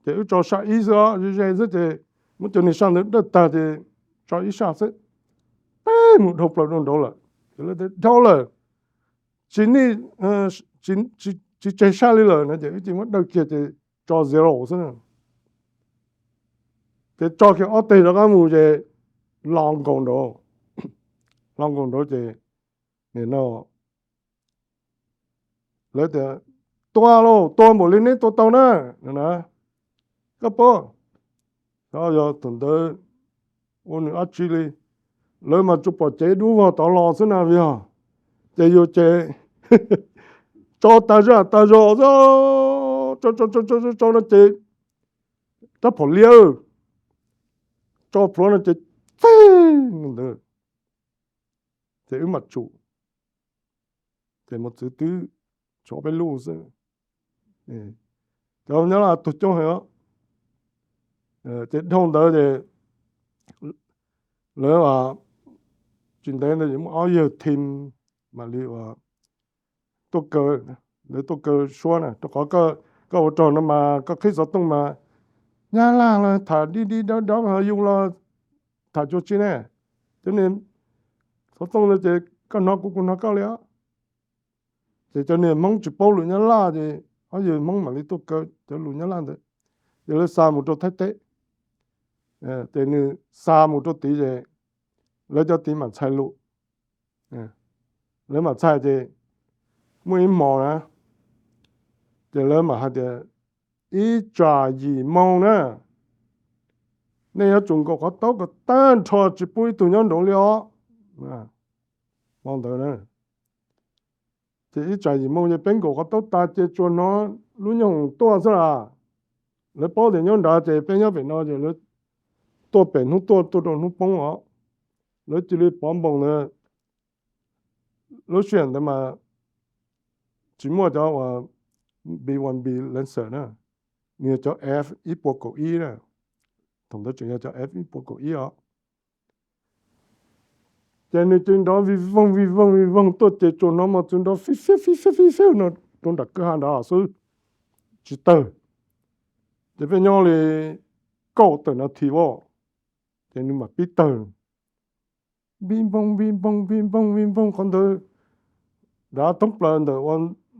ces wb tso saj ib xwb os, ze ze xwb ces muab cov niag saj ntawd dawj tag ces tso ib saj xwb, peb mus dhau plaws rau nraud lawm. Ces lawv tias dhau lawm, tsis nij, tsis tseg saj li lawm no ces wb cia muab dawj kiag ces tso zero xwb. Ces tso kiag ob teg rov qab mus ces los nkaus nraud, los nkaus nraud ces nim no lawv tias tua lauj, tua npaum li neb tua tau na, no na, koj paub, xyov yog thaum ntawd ua nws dab tsi li, lawv mas tsuas pom cev dub vog tod los xwb na yog, ces yus ces tso tas zaj tas zog xwb, tso tso tso tso no ces rab phom liab tso plhuav no ces txeeg ntawd, ces wb mam tsum, ces mos txwv twb tshuav peb lub xwb. Cov Nyab Laj tuag coob heev os. Ces dhau ntawd ces lawv tsis ntev ntawd ces muaj ob yawg thim mam li tuaj kaw, lawv tuaj kaw suab na, rau qhov koj ua rog no mas koj qhib xov tooj mas Nyab Laj los tham dib dib dab dab, yus los tham cuag tsi ne. Cov niag xov tooj no ces koj hnov kuv, kuv hnov koj li os. Ces cov niag Hmoob tsis paub lus Nyab Laj ces ob yawg Hmoob mam li tuaj kaw cov lus Nyab Laj ntawd, ces lawv xa mus rau Thaib teb. Ces nws xa mus rau tid ces lawv cov tid mam txhais lus. Lawv mam txhais ces muaj ib hmos na, ces lawv mam hais tias ib tsam yim moo na, nej yuav tsum nkaum qhov taub kom tag nrho tsis pub ib tug nyob nraud li os. Hmo ntawd na, ces ib tsam yim moo ces peb nkaum qhov taub tas ces tsuas hnov lub nyooj hoom tuaj xwb las. Lawv paub tias nyob nrad ces peb nyob pem no ces lawv tuaj pem hnub tuaj, tuaj rau hnub poob os. Lawv cia li pov npoos ntawd. Lub sij hawm ntawd mas tsis muaj cov uas B one B Lancer na, nws yog cov F ib puas kaum ib na. Thaum ntawd tseem yog cov F ib puas kaum ib os. Ces nws ces nrov vij voog vij voog vij voog tuaj ces tsuas hnov mos txwv nrov fib fiab fib fiab fib fiab no rau nram kwj ha nrad xwb, tsis tawg. Ces peb nyob li kaum tawm nas this as, ces nws mam pib tawg. Vij voog vij voog vij voog vij voog qhov ntawd, nrad thoob plaws ntawm ua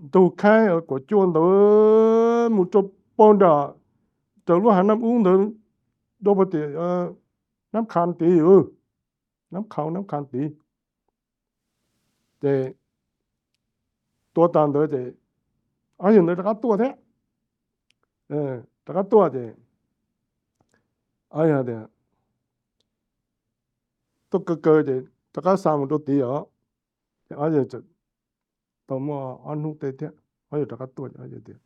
ntug khaib kuam cuaj ntawd mus rau pag nram, raws lub hav Naj Ub ntawd, rau pag tim Nab Kha tid, Nab Khau Nab Kha tid. Ces tua tas ntawd ces ob yawg ntawd rov qab tuaj thiab. Rov qab tuaj ces ob yawg tias tuaj kaw kaw ces rov qab xa mus rau tid os. Ces ob yawg tau muaj ob hnub tej thiab, ob yawg rov qab tuaj, ob yawg tias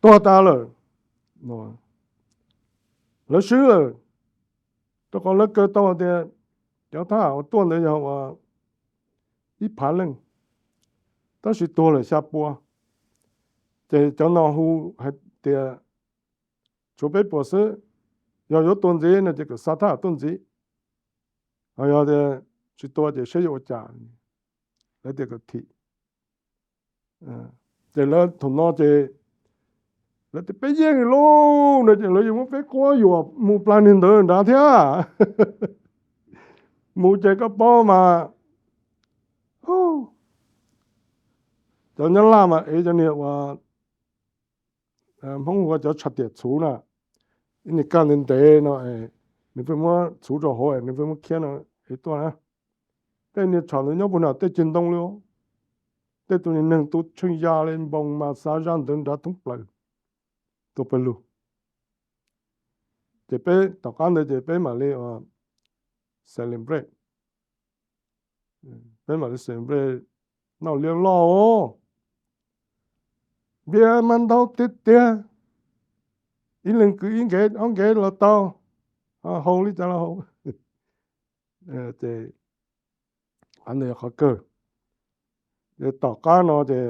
tuag tas lawm, lawv swb lawm, rau qhov lawv kaw tau hais tias cov thab ham uas tuaj ntawd yog uas ib phav leej, tab sis tuag lawm xya pua. Ces cov no hu hais tias tshuav peb puas xwb, yog yuav tua ntxiv no ces kom xa thab ham tuaj ntxiv, ho yog tias tsis tua ces saib yuav ua cas. Lawv tias kom thim. Ces lawv thaum no ces lawv tias peb yeej lauj no ces lawv yuav muab peb quab yuam mus plag niag ntawd nrad thiab. Mus ces koj paub mas, cov Nyab Laj mas ev cov niag uas Hmoob hu ua cov tshav tiam txhuv na, ib niag kaj ntev ntev no, nws pheej muab txhuv rau hauv, nws pheej muab khiab no ev tuaj na. Tej niag tshav ntawd nyob puag nram tej ceg ntoo li, tej tus niag neeg tu tsheej ya li npoo mas xav zaj ntawd nrad thoob plaws tuaj pawg lug. Ces peb tom qab ntawd ces peb mam li celebrate, peb mam li celebrate noj liab loj, npias mas ntau tiag tiag, ib leeg kwv ib nkev ob nkev los tau, haus li cas los haus. Ces qhov ntawd yog qhov kawg. Ces tom qab no ces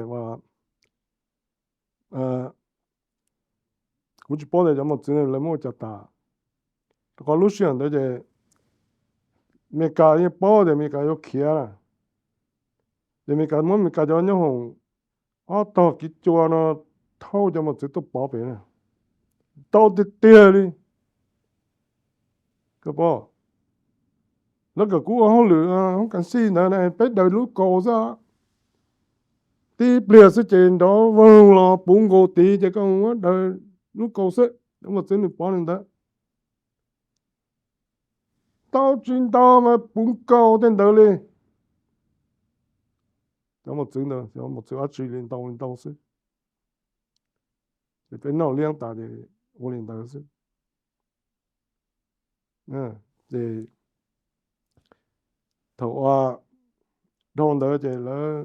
kuv tsis paub tias cov mos txwv lawv muab ua cas tas, rau qhov lub sij hawm ntawd ces Amelikas yeej paub tias Amelikas yuav khiav na, ces Amelikas muab Amelikas cov nyoob hoom ob tog kiv cua no thauj cov mos txwv tuaj pov pem na, ntau tiag tiag li. Koj paub, lawv kom kuv ua hauj lwm hoob kas xij ntawd na, peb daws lub kaus xwb, tib pliag xwb ces nrov voog los puv nkaus tid ces koj muab daws lub kaus xwb, cov mos txwv nws pov li ntawd. Ntau tsis ntau mas puv nkaus tej ntawd li. Cov mos txwv ntawd, cov mos txwv dab tsi li ntau li ntau xwb. Ces peb noj liab tas ces ua li ntawd xwb. Ces thaum ua dhau ntawd ces lawv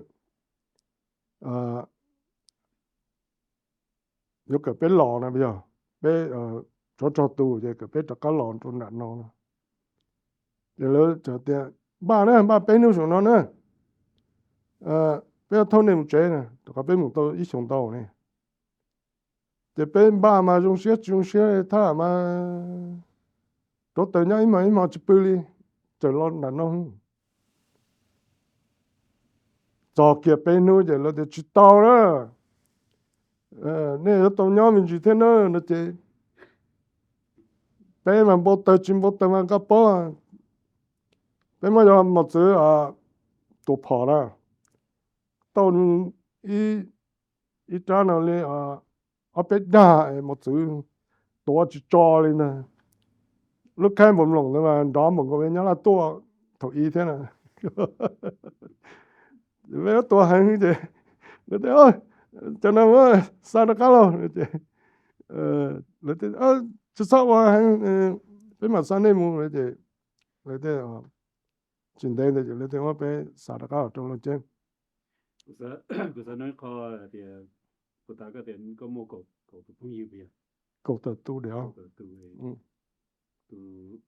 yuav kom peb los na, yog peb tsov rog tus ces kom peb rov qab los rau nram no no. Ces lawv tias npaj na, npaj peb hnub saum no na, peb yuav thauj nej mus tsev na, rau qhov peb mus tau ib xyoos ntau ne. Ces peb npaj mas zoo siab tsis zoo siab thab mas rauv taws nyob ib hmos ib hmos tsis pw li, txawm los nram no. Txog kiag peb hnub ces lawv tias tsis tau na, nej yuav tau nyob me ntsis thiab na no ces peb mas npau taws tsis npau taws mas koj paub, peb muab cov mos txwv tua phom na, tau ib rab no li ob peb dag mos txwv tuav tsis tso li ntag. Lub khaib npaum mloom ntawd mas nrov npaum nkaus li Nyab Laj tuaj thaum i thiab na. Peb tuav heev ces lawv tias Cov no muab xa rov qab lauj. Lawv tias, tsis txhob ua heev, peb mam xa nej mus. Lawv tias, tsis ntev ntawd ces lawv thiaj muab peb xa rov qab los rau Looj Ceeb. Kuv xav nug qhov tias, kuv tas koj tias koj muaj kaum tus phooj ywg, kaum tawm tus diam, tus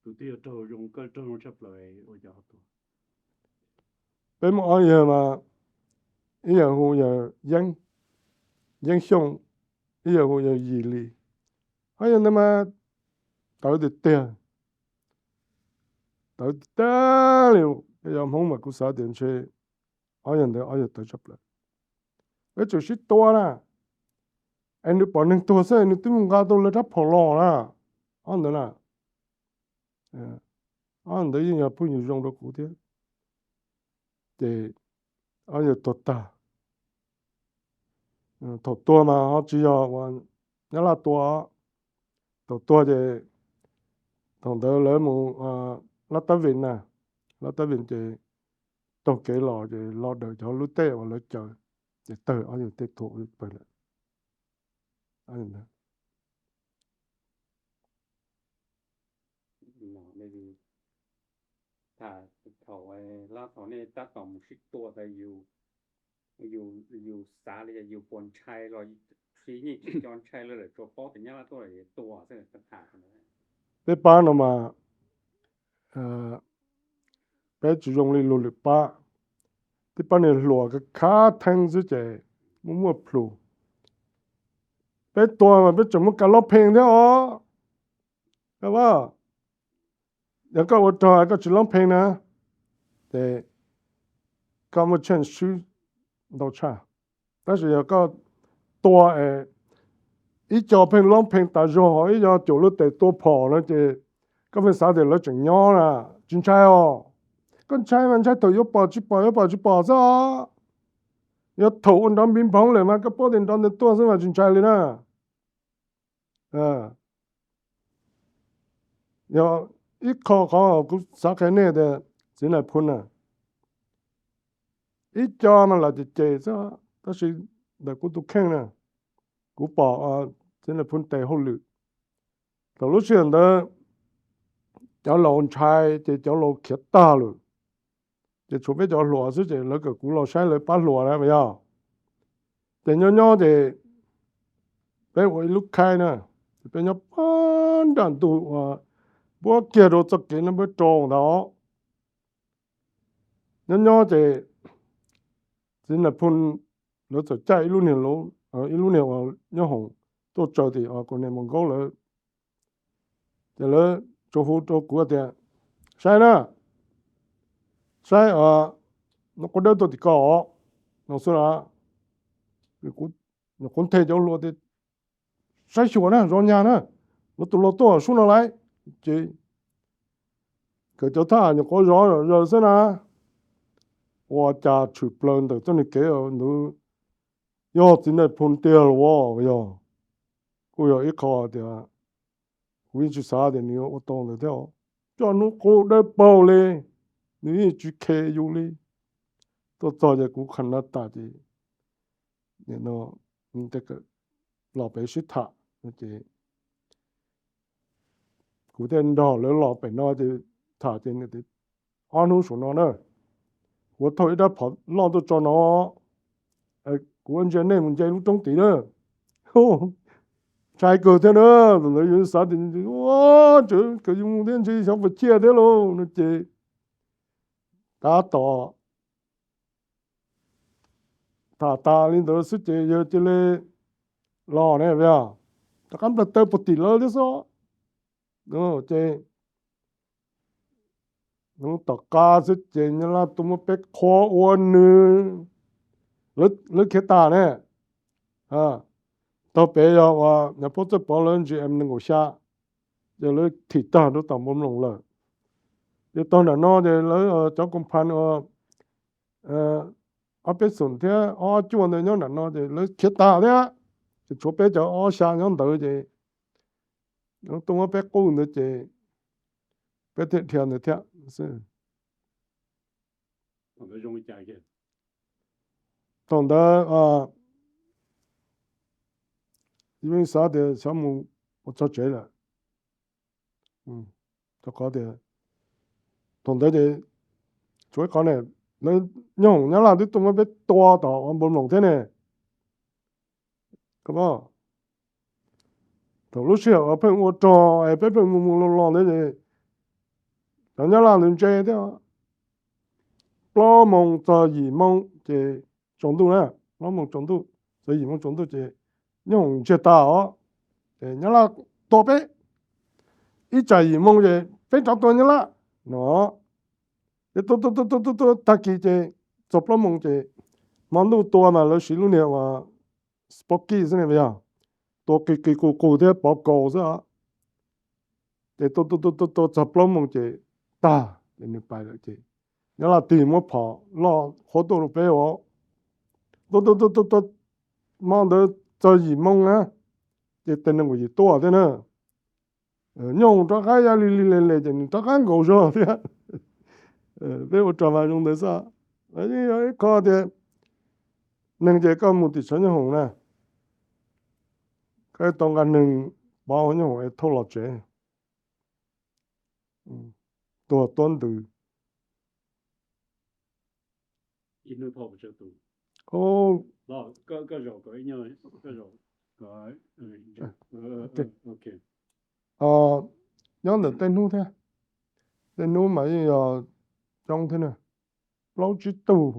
twg yog raug zoo, koj raug zoo tshaj plaws ua cas ho tuag? Peb muaj ob yawg mas, ib yawg hu yawg Yeeb, Yeeb Xyooj, ib yawg hu yawg Yim Lis. Ob yawg ntawd mas tawv tiag tiag, tawv tiag tiag li. Yog Hmoob mas kuv xav tias ntshe ob yawg ntawd ob yawg tawv tshaj plaws. Peb tseem sib tua na, es nws pom neeg tuag xwb nws twb mus nqa tau lawv rab phom los na. Ob ntawd na, ob ntawd yeej yog phooj ywg zoo rau kuv thiab. Ces ob yawg tuag tag. Thaum tuag mas ho tsis yog uas Nyab Laj tua. Thaum tuag ces thaum ntawd lawv mus Lab Tab Vim na, Lab Tab Vim ces taug kev los ces los daws cov lub teb uas lawv caws, ces tawg ob yawg tej tuag pawg lawm. Thaum nej tab tom mus sib tua tas, yus xav li cas, yus puas ntshai los tsis yeej tsis nco ntshai li lawm, tsuas paub tias Nyab Laj tuaj lawm tua xwb tham. Peb pab no mas peb tsis zoo li luag lwm pab. Tej pab niag hluas khav khav theeb xwb ces muaj muaj plhus. Peb tua mas peb tseem muaj kas lob phee thiab os. Yog koj ua rog koj tsis lob phee na, ces koj muaj chance swb ntau tshaj. Tab sis yog koj tua es ib co pheej lob phee tas zog, ib co cuam lub tes tua phom no ces koj pheej xav tias lawv tseem nyob na, tsis ntshai os. Koj ntshai mas ntshai thaum yuav pom tsis pom, yuav pom tsis pom xwb os. Yog thaum ua nrov npiv nphoov lawm mas koj paub tias nrov ntawd tuaj xwb mas tsis ntshai li na. Yog ib qho qhov kuv xav qhia nej tias txiv Nais Phoo na, ib co mas lam cem cem xwb, tab sis ntawm kuv tus kheej na, kuv pom txiv Nais Phoo tes hauj lwm. Thaum lub sij hawm ntawd cov laus ntshai ces cov laus khiav tag lawm, ces tshuav peb cov hluas xwb ces lawv kom kuv los saib lawv pab hluas na yog. Ces nyob nyob ces peb ua ib lub khaib na, ces peb nyob puag nram ntug uas npuab kiag rau txoj kev no npawb rau ntawd. Nyob nyob ces txiv Nais Phoo lawv txawm caij ib lub niag, ib lub niag uas nyob hoom tuaj tsaws tim uas kuv niam Mus Nkaub lawv. Ces lawv tsuas hu rau kuv tias, saib na, saib, nws quav dawb tuaj tim ko os, no xwb na. Nyuam qhuav nthe cov hluas tias, saib xyuas na, zov nyag na, lawv tus laus tuaj sub no lawm. Ces nkawd cov thab nyuam qhuav zov zaws xwb na, ua cas tshwm plaws ntawm txoj niag kev ntawd yog txiv Nais Phoo tiag los yog. Kuj yog ib qho tias kuv yeej tsis xav tias nws yuav ua tau ntawd thiab. Coj hnub qub dawb paug li, nws yeej tsis khes yus li. Tuaj txog ces kuv qhia no tas ces nim no los pem sib tham no ces kuv thiaj nrog lawv los pem no ces tham ces nws tias, ob hnub saum no na, kuv thauj ib rab phom loj tuaj tso no, kuv ntsia nej mus nce lub roob tid na. Ntshai kawg thiab na, thaum ntawd yus xav tias, ua, tseem kawg yus mus thiab ntshe xyov puas ciaj thiab lauj no ces tab tom tham tas li ntawd xwb ces yawg cia li los ne, rov qab nplaws taw puag tim lawv thiab xwb. Ces hnub tom qab xwb ces Nyab Laj tuaj muab peb qhuab ua nws, lawv khiav tas ne. Tog pem yog uas Nais Phoob Txawj Pov lawv G M nees nkaum xya, ces lawv thim tag rau tom Npoo Mloos lawm. Ces tog nram no ces lawv cov koom phas uas ob peb xoom thiab ob cuaj ntawd nyob nram no ces lawv khiav tas thiab, ces tshuav peb cov ob xya nyob ntawd ces tuaj muab peb qub ntawd ces peb thiaj dhia ntawd thiab xwb. Thaum ntawd yeej xav tias xyov mus ua txog tsev lawm. Rau qhov tias thaum ntawd ces tsuas ib qhov ne, lawv nyob hoom Nyab Laj twb tuaj muab peb tua tom Npoo Mloos thiab ne. Thaum lub sij hawm pheej ua rog es peb pheej mus mus los los ntawd ces cov Nyab Laj ntawd ntse thiab. Plaub moos txog yim moos ces tsaus ntuj na, plaub moos tsaus ntuj, txog yim moos tsaus ntuj ces nyob hoom ntsiag tas os, ces Nyab Laj tua peb. Ib tsam yim moos ces peb rov tua Nyab Laj no. Ces tua tua tua tua tua tua tag kis ces txog plaub moos ces hmo ntuj tua mas lawv siv lub niag uas Sporky xwb ne yog, tua qis qis qus qus thiab pov kaus xwb os. Ces tua tua tua tua tua txog plaub moos ces tag ces nws pais lawm ces Nyab Laj tig muab phom loj qhuab tuaj rau peb os. Tua tua tua tua tua, hmo ntawd txog yim moos na, ces tej neeg uas yim tuaj thiab na, nyob rov qab ya li li le le ces nws rov qab nkaus zog thiab. Peb ua rog mas zoo ntawd xwb. Yeej yog ib qho tias neeg ces koj mus tim tshav nyob hoom na, koj tau nqa neeg pov nyob hoom es thauj los tsev, tuag tuab ntws. Nyob ntawm tej hnub thiab, tej hnub mas yeej yog coob thiab na, plaub tsib tug,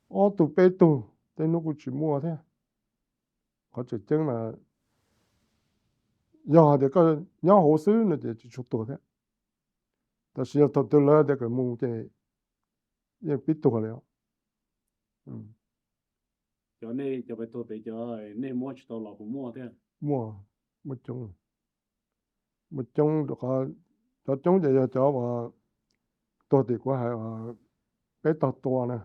ob tug peb tug, tej hnub kuj tsis muaj thiab. Qhov tseem ceeb mas yog hais tias koj nyob hauv xwb no ces tsis tshua tuag thiab, tab sis yog thaum twg lawv tias kom mus ces yeej pib tuag li os. Cov nej cov pais tuag pem cov nej muab tsis tau los puas muaj thiab? Muaj, muaj coob, muaj coob, cov coob ces yog cov uas tuag tim kuv hais peb tog tua na.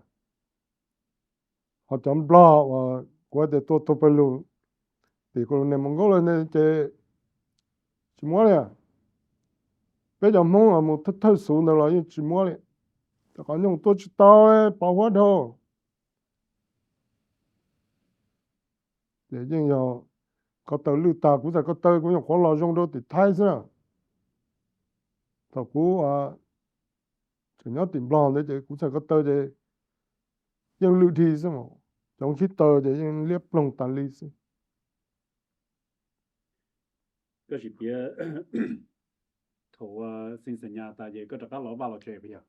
Ho cov Nplog uas kuv tias tua tuag pawg lug tim Colonel Mongols lawm ne ces tsis muab li. Peb cov Hmoob los mus thawj thawj xuv ntawd los yeej tsis muab li, rau qhov nyooj tuaj tsis tau, pov huab dhau. Ces yeej yog ko taw lwj tag, kuv txhais ko taw kuv nyuam qhuav los zoo rau tim Thaib xwb na. Thaum kuv tseem nyob tim Nplog ntawd ces kuv txhais ko taw ces yeej lwj dhi xwb mas, cov khib taws ces yeej liab ploog tas li xwb. Koj sim piav thaum xeev Xais Nyas tas ces koj rov qab los vaj los tsev puas yog?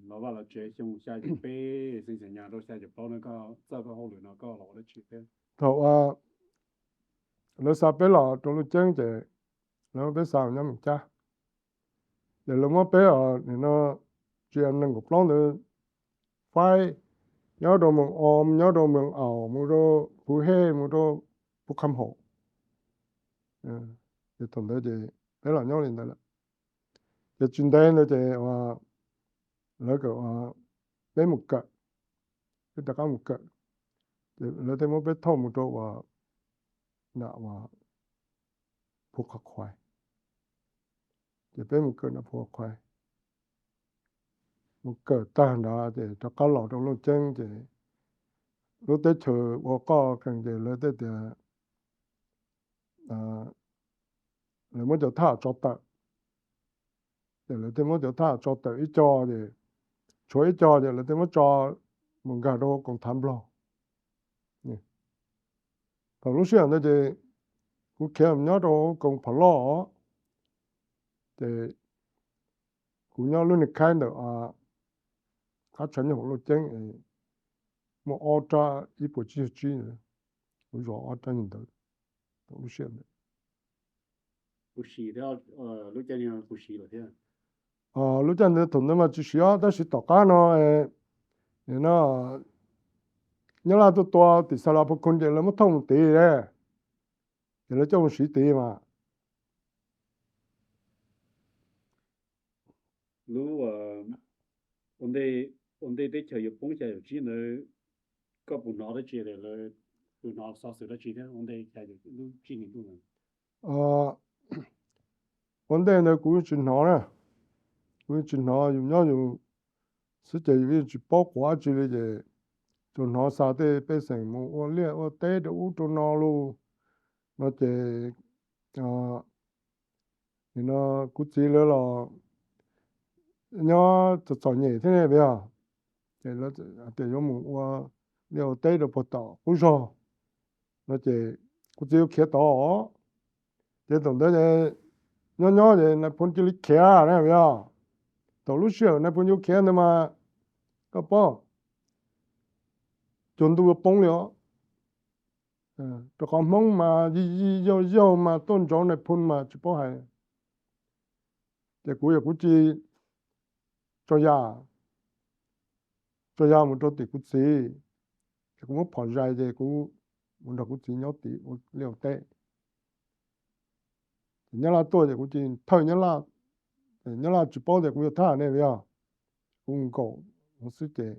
Los vaj los tsev xyoo xya caum peb, xeev Xais Nyas rau xya caum plaub no koj txawj koj hauj lwm no koj los ua dab tsi thiab? Thaum lawv xa peb los rau Looj Ceeb ces lawv muab peb xa nyob Mees Cab. Ces lawv muab peb os nim no tsis nees nkaum plaub ntawd faib nyob rau Mees Om, nyob rau Mees Aum, mus rau Phuv Hej, mus rau Phuv Qham Haum. Ces thaum ntawd ces peb los nyob li ntawd lawm. Ces tsis ntev ntawd ces lawv kom peb mus kawm, peb rov qab mus kawm. Ces lawv thiaj muab peb thauj mus rau uas nram uas Phuv Qhov Qhuais. Ces peb mus kawm nram Phuv Qhov Qhuais, mus kawm tag nrad ces rov qab los rau Looj Ceeb ces lub teb chaws ua qoj qees ces lawv thiaj tias lawv muab cov thaj tso tawm. Ces lawv thiaj muab cov thaj tso tawm ib co ces tshuav ib co ces lawv thiaj muab tso mus nkag rau koom thav Nplog. Thaum lub sij hawm ntawd ces kuv khiav nyob rau koom Pham Loj, ces kuv nyob lub niag khaib ntawm qab tshav nyooj Looj Ceeb, muaj ob rab ib puas tsib caug tsib, kuv zov ob rab ntawd. Thaum lub sij hawm ntawd, lub caij ntawd thaum ntawd mas tsis siv os, tab sis tom qab no, no, Nyab Laj tuaj tua tim Xas Las Phu Khun ces lawv muab thauj mus tid, ces lawv coj mus siv tid mas. Lub ua ntej, ua ntej teb chaws yuav poob xya caum tsib ntawd, koj puas hnov dab tsi, puas hnov xov xwm dab tsi thiab ua ntej xya caum tsib ntawd? Ua ntej ntawd kuv yeej tsis hnov na, kuv yeej tsis hnov, yus nyob yus xwb ces yus yeej tsis paub quav dab tsi li ces tsuas hnov xa tej pej xeem mus ua liaj ua teb rau ub rau no lauj. No ces nim no kuv txiv lawv los nyob txom txom nyem thiab ne yog, ces lawv tias yuav mus ua liaj ua teb rau puag tom qub zog. No ces kuv txiv yuav khiav tod. Ces thaum ntawd nyob nyob ces nais phoo cia li khiav na yog. Thaum lub sij hawm nais phoo yuav khiav ntawd mas koj paub, cuag ntuj yuav poob li os. Rau qhov Hmoob mas yij yij yaug yaug mas tuaj ntsauv nais phoo mas tsis paub hais. Ces kuv yog kuv cia tso ya, tso ya mus rau tim kuv txiv, ces kuv muab phom zais ces kuv mus nrog kuv txiv nyob tim ua liaj ua teb. Ces Nyab Laj tuaj ces kuv cia thawj Nyab Laj, Nyab Laj tsis paub tias kuv yog thab ne yog, kuv nkaum no xwb ces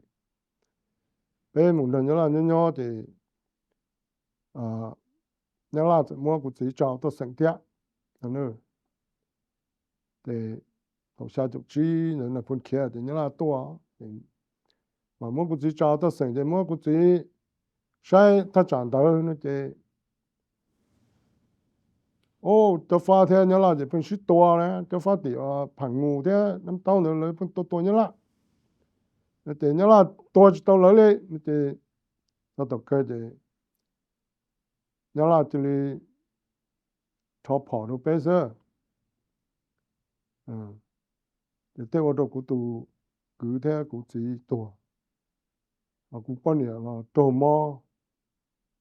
peb mus nrog Nyab Laj nyob nyob ces Nyab Laj txawm muab kuv txiv tso tuaj xeem thiab. Ces thaum xya caum tsib ntawd nais phoo khiav ces Nyab Laj tuaj, mas muab kuv txiv tso tuaj xeem ces muab kuv txiv saib thaj tsam ntawd no ces o, Cob Fab thiab Nyab Laj ces pheej sib tua na, Cob Fab tim Pham Nus thiab Nab Taub ntawd lawv pheej tua tua Nyab Laj. No ces Nyab Laj tua tsis tau lawv li no ces txog tom kawg ces Nyab Laj cia li rho phom rau peb xwb. Ces thiaj ua rau kuv tus kwv thiab kuv txiv tuag. Ho kuv poj niam los raug mob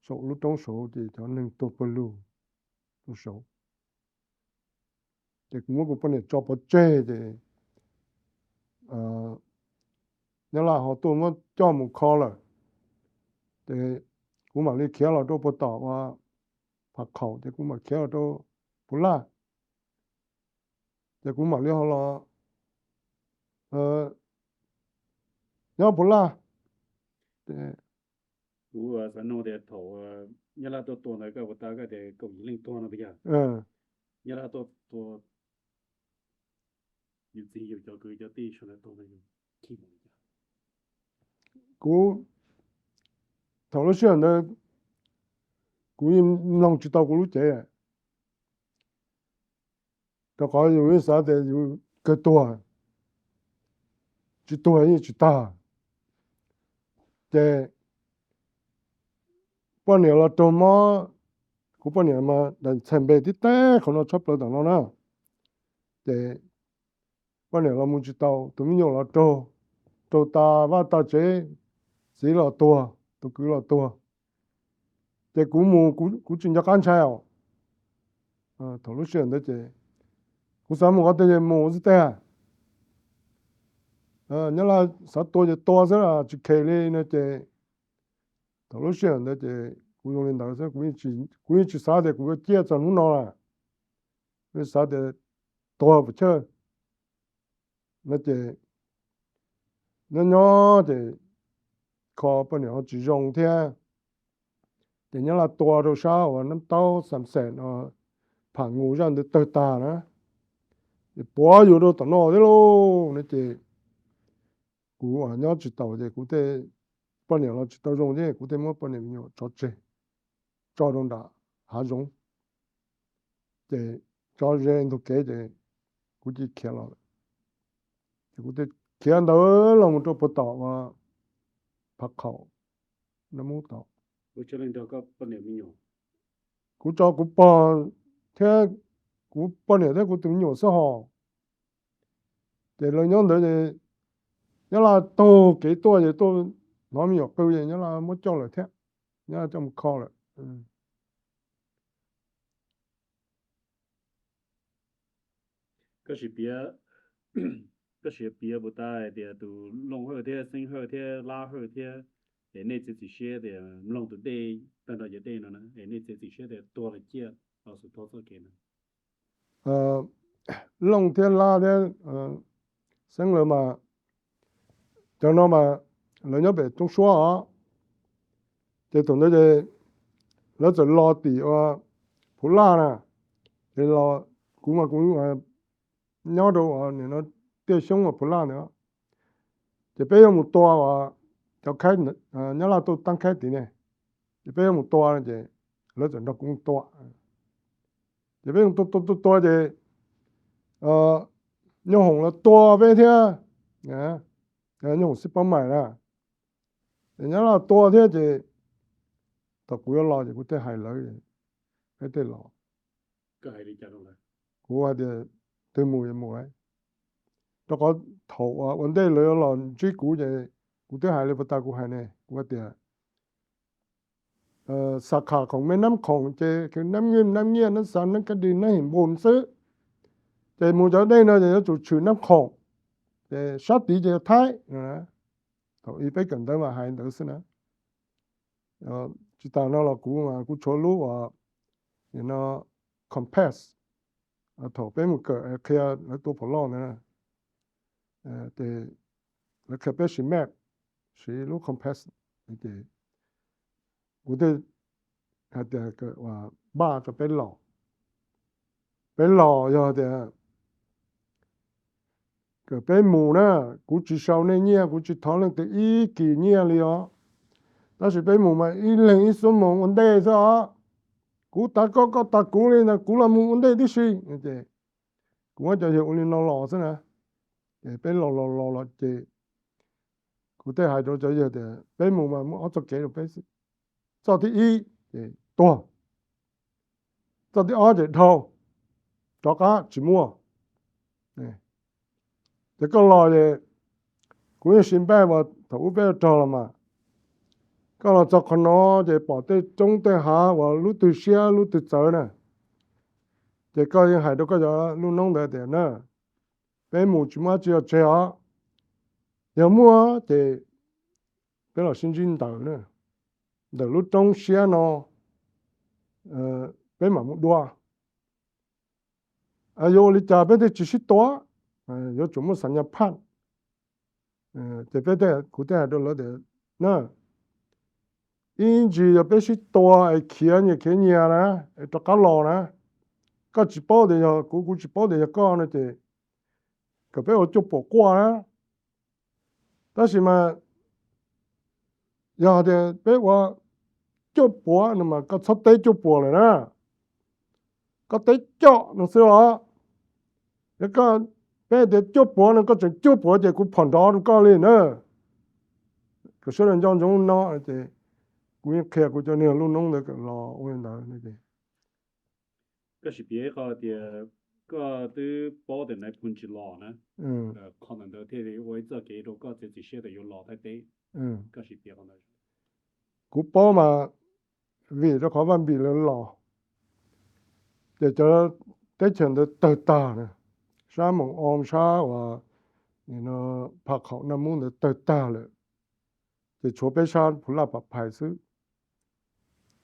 saum lub roob saud ces cov neeg tuag pawg lug rau saud. Ces kuv muab kuv poj niam tso pov tseg ces Nyab Laj ho tuaj muab coj mus kho lawm. Ces kuv mam li khiav los rau puag tom uas Pham Khaum ces kuv mam khiav los rau Phu Laj. Ces kuv mam li ho los nyob Phu Laj. Kuv xav nug tias thaum Nyab Laj tuaj tua ntawd koj puas tau koj tias kaum yim leej tuag no puas yog? Nyab Laj tuaj tua yus txiv yus cov kwv cov tij sawv daws tuag no yus chim li cas? Kuv, thaum lub sij hawm ntawd kuv yeej mloog tsis tau kuv lub cev, rau qhov yus yeej xav tias yus kawg tuag, tsis tuag yeej tsis tag. Ces poj niam los raug mob, kuv poj niam mas daim ntxhais npe tib teb qhov no tshaj plaws tom no na. Ces poj niam los mus tsis tau, tus me nyuam los raug, raug tas vaj tas tsev, txiv los tuag, tus kwv los tuag. Ces kuv mus kuv tsis nco qab ntshai os. Thaum lub sij hawm ntawd ces kuv xav mus qhov twg ces mus xwb tej. Nyob Laj xav tua ces tua xwb, tsis khes li no ces thaum lub sij hawm ntawd ces kuv zoo li ntawd xwb, kuv yeej tsis xav tias kuv yuav ciaj txog hnub no lawm. Kuv xav tias tuag pam chawj no ces nyob nyob ces kho poj niam ho tsis zoo thiab. Ces Nyab Laj tua rau sab uas Nab Taub Xam Xeem no, Pham Nus zaj ntawd tawg tag na, es puav yus rau tom no thiab lauj no ces kuv nyob tsis taus ces kuv thiaj, poj niam los tsis tau zoo thiab kuv thiaj muab poj niam me nyuam tso tseg, tso rau nram hav zoov, ces tso ze ntug kev ces kuv cia khiav los lawm. Ces kuv thiaj khiav ntawd los mus rau puag tom uas Pham Khaum, Nab Mub tod. Kuv tso kuv pog thiab kuv poj niam thiab kuv tus me nyuam xwb hos. Ces lawv nyob ntawd ces Nyab Laj taug kev tuaj ces tuaj hnov me nyuam qw ces Nyab Laj muab coj lawm thiab, Nyab Laj coj mus kho lawm. Koj sim piav, koj sim piav puas tau hais tias tus Looj Hawj thiab Xeeb Hawj thiab Lab Hawj thiab, es nej txiav txim siab tias mloog tus dej tag nrho cov dej no na, es nej txiav txim siab tias tuag los ciaj los xum thov txoj kev no? Looj thiab Lab thiab Xeeb lawv mas, cov no mas lawv nyob pem Toob Suab os. Ces thaum ntawd ces lawv txawm los tim ua Phu Laj na, ces los, kuv mas kuv nyob rau nim no tiaj xyoob uas Phu Laj ntawd, ces peb yuav mus tua uas tau khaib, Nyab Laj tuaj taab khaib tid ne, ces peb yuav mus tua no ces lawv txawm nrog kuv mus tua. Ces peb mus tua tua tua tua ces Nyoob Hoom los tua peb thiab, Nyoob Hoom xib paub mais na, ces Nyab Laj tua thiab ces thaum kuv yuav los ces kuv thiaj hais lawv, peb thiaj los. Kuv hais tias twg mus yuav mus, rau qhov thaum ua ntej lawv yuav los ntsib kuv ces kuv twb hais li puag ta kuv hais ne, kuv hais tias xav kham khoom me nab khoom ces nab nyiaj nab nyiaj nab xav nab kab dis nab him npun xwb. Ces mus cov dej no ces yuav tsum tshwm nab khoom, ces sab tid ces yog Thaib. Thaum ub peb kawm ntawv mas hais ntawd xwb na. Tsis tas no los kuv mas kuv tshuav lub uas no compass, thaum peb mus kawm qhia lawv tua phom loj ntawd, ces lawv qhia peb siv map, siv lub compass, ces kuv thiaj hais tias npaj rau peb los, peb los yog tias kom peb mus na, kuv tsis sau nej nyiaj, kuv tsis thov leej twg ib kis nyiaj li os. Tab sis peb mus mas ib leeg ib xuab moos ua ntej xwb os. Kuv tas koj, koj tas kuv li ntawd, kuv los mus ua ntej tib si. Kuv muab cov yawg ua li no los xwb na. Ces peb los los los los ces kuv thiaj hais rau cov yawg tias peb mus mas muaj ob txoj kev rau peb xwb. Txoj thib ib ces tuag, txoj thib ob ces dhau, rov qab tsis muaj. Ces koj los es kuv yeej siv npaj uas thaum ub peb ua rog los mas, koj los txog qhov no ces pom tej roob tej hav uas lub twg siab lub twg txawv na, ces koj yeej hais rau koj cov lub noob ntawd tias na, peb mus tsis muaj dab tsi los tseg os. Yog muaj ces peb los sib ntsib ntawm, ntawm lub roob siab no, peb mam mus dua. Yuav ua li cas peb thiaj tsis sib tua? Yuav tsum muaj xam nyas phaj. Ces peb, kuv thiaj hais rau lawv tias na, ib ntsis yog peb sib tua es khiav nyias khiav nyias na, es rov qab los na, koj tsis paub tias yog kuv, kuv tsis paub tias yog koj no ces kom peb ua cuaj puas quaj na. Tab sis mas yog tias peb ua cuaj puas no mas koj txhob teb cuaj puas lawm na, koj teb coj no xwb os. Yog koj, peb tias cuaj puas no koj tseem cuaj puas ces kuv phom nrov rau koj li na. Kom sawv daws nco ntsoov no ces kuv yeej qhia kuv cov niag lub noob ntawd kom los ua li ntawd. Koj sim piav qhov tias koj twb paub tias nais phoo tsis los na, qhov ntawd thiaj li ua ib txoj kev rau koj txiav txim siab tias yuav los Thaib teb. Koj sim piav qhov ntawd. Kuv paub mas vim rau qhov Vaj Npis lawv los, ces cov teb chaws ntawd tawg tag na, sab Moos Oos sab uas Pha Khaum Naj Mub ntawd tawg tag lawm, ces tshuav peb sab Phu Laj Pam Phais xwb.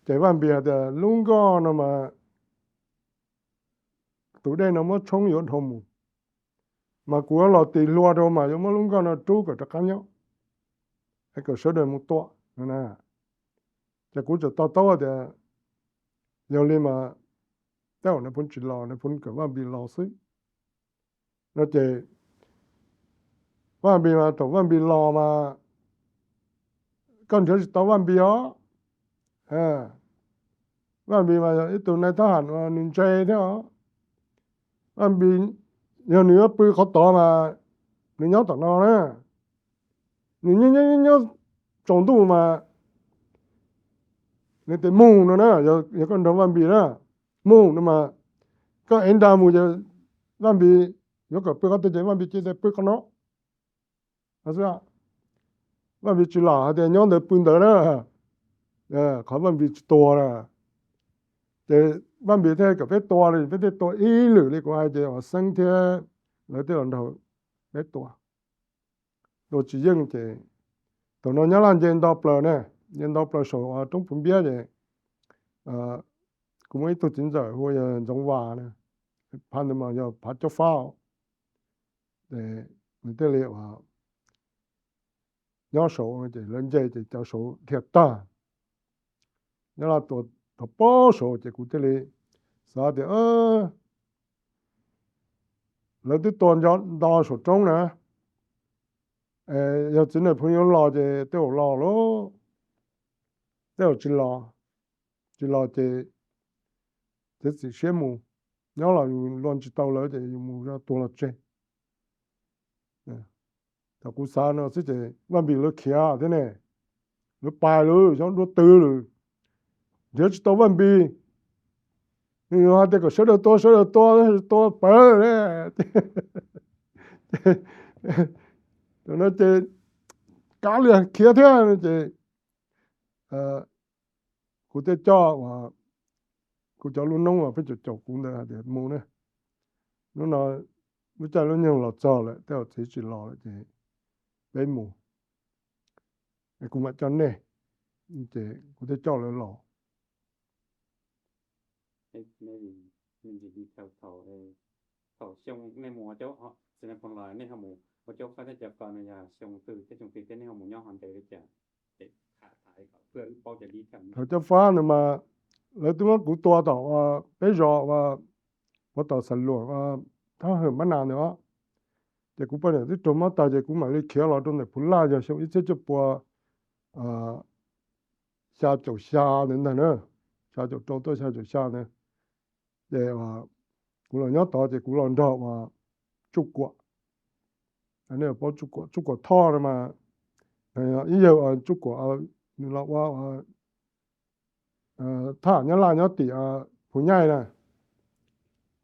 Ces Vaj Npis hais tias lub nkoj no mas tus dej no muab tshoob yuav dhau mus, mas kuv yuav los tis hlua rau mas yuav muab lub nkoj no rub kom rov qab nyob, kom sawv daws mus tua no na. Ces kuv txawm to taub tias yog li mas tej zaum nais phoo tsis los, nais phoo kom Vaj Npis los xwb no ces Vaj Npis mas thaum Vaj Npis los mas koj nrhiav tsis tau Vaj Npis os. Vaj Npis mas yog ib tug nais thab ham uas nws ntse thiab os. Vaj Npis yog nws yuav pw qhov tod mas nws nyob tom no na, nws nyob nyob nyob tsaus ntuj mas nws tias mus no na, yog koj nrog Vaj Npis na, mus no mas koj ev nra mus ces Vaj Npis yuav kom pw qhov twg ces Vaj Npis cia li pw qhov no. Vaj Npis tsis lam hais tias nyob ntawd pw ntawd na, qhov Vaj Npis tsis tuag na. Ces Vaj Npis thiaj kom peb tua li, peb thiaj tua ib lwm li kuv hais ces uas Xeeb thiab lawv thiaj los nrog peb tua. Tua tsis yeej ces thaum no Nyab Laj nce nto plaws ne, nce nto plaws saum roob Phu Npiab ces kuv muaj ib tug txiv ntxawm hu ua yog Ntxoov Vas na, phav ntawd mas yog phav Cob Fab, nws thiaj li nyob saud ces lawv nce ces cov saud dhia tag, Nyab Laj tua tau pab saud ces kuv thiaj li xav tias lawv twb tua nto saum roob na, Yog txiv Nais Phoo yuav los ces tej zaum los lauj, tej zaum tsis los, tsis los ces txiav txim siab mus, nyob los yus luag tsis tau lawv ces yus mus tuag los tseg. Thaum kuv xav no xwb ces Vaj Npis lawv khiav thiab ne, lawv pais lawm, xyov dua twg lawm, nrhiav tsis tau Vaj Npis. Nws hais tias kom sawv daws tua, sawv daws tua, tua pawg. Thaum no ces kav liam khiav thiab ces kuv thiaj coj uas kuv cov lub noob uas peb caum caum kuv ntawd hais tias mus na, hnub no lub caij lub nyoog los txog lawm, tej zaum txiv tsis los lawm ces peb mus, kuv mam coj nej. Ces kuv thiaj coj lawv los. Thaum cov fab ntawd mas lawv twb muab kuv tua tom peb zos uas puag tom Xam Luam, Thab Hawm Mab Nas ntawd os. Ces kuv poj niam twb raug mob tag ces kuv mam li khiav los rau ntawm Phu Laj yog xyoo ib txhiab cuaj pua xya caum xya ntawd ntag na, xya caum rau tuaj xya caum xya ntawd. Ces kuv los nyob tod ces kuv los nrog uas Tsuj Kuam, nej paub Tsuj Kuam, Tsuj Kuam Thoj no mas ib yawg Tsuj Kuam, nws los ua thaj Nyab Laj nyob tim Phu Nyaij na.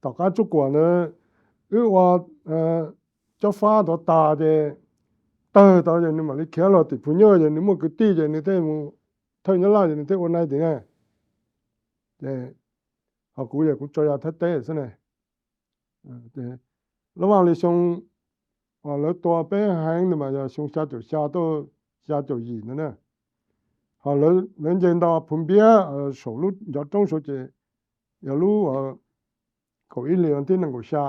Tom qab Tsuj Kuam ntawd wb ua cob fab tod tas ces tawg tod ces nws mam li khiav los tim Phu Nyaij ces nws muaj kwv tij ces nws thiaj mus thawj Nyab Laj ces nws thiaj ua nai tim na. Ces ho kuv yog kuv tso ya Thaib teb xwb ne. Lub vaj li xyoo uas lawv tua peb heev ntawd mas yog xyoo xya caum xya tuaj xya caum yim ntawd na. Ho lawv nce nto Phu Npiab saum lub ncov roob saud ces yog lub kaum ib hlis vas thib nees nkaum xya,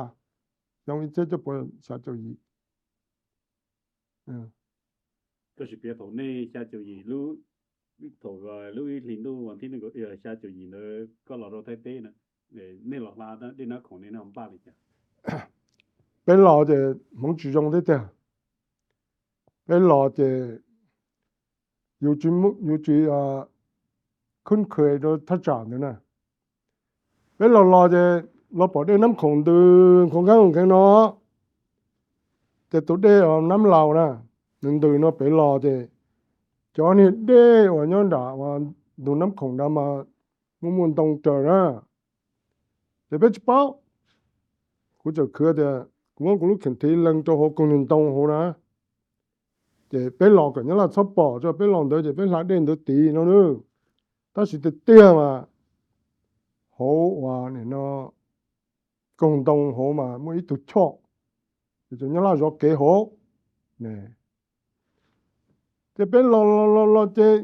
xyoo ib txhiab cuaj pua xya caum yim. Koj sim piav thaum nej xya caum yim lub, thaum lub ib hlis ntuj vas thib nees nkaum xya caum yim ntawd koj los rau Thaib teb na, nej los hla dej Nab Khoom ne, nej ho npaj li cas? Peb los ces hmoov tsis zoo thiab tiag. Peb los ces yus tsis, yus tsis khub khw rau thaj tsam ntawd na. Peb los los ces los pom dej Nab Khoom ntws nkhaus nkeeb nkhaus nkeeg no, ces tus dej Nab Laus na, nws ntws no pem los ces cov niag dej uas nyob nram uas ntug Nab Khoom ntawd mas muaj muaj ntoo raws na. Ces peb tsis paub, kuv txawm khwv tias kuv muab kuv lub kheem thiv lees rau hauv koog niag ntoo hauv na. Ces peb los kom Nyab Laj txhob pom, peb los ntawd ces peb hla dej ntawd tid no na. Tab sis tiag tiag mas hauv uas nim no koog ntoo hauv mas muaj ib tug choj, ces cov Nyab Laj zov kev hauv. Ces peb los los los los ces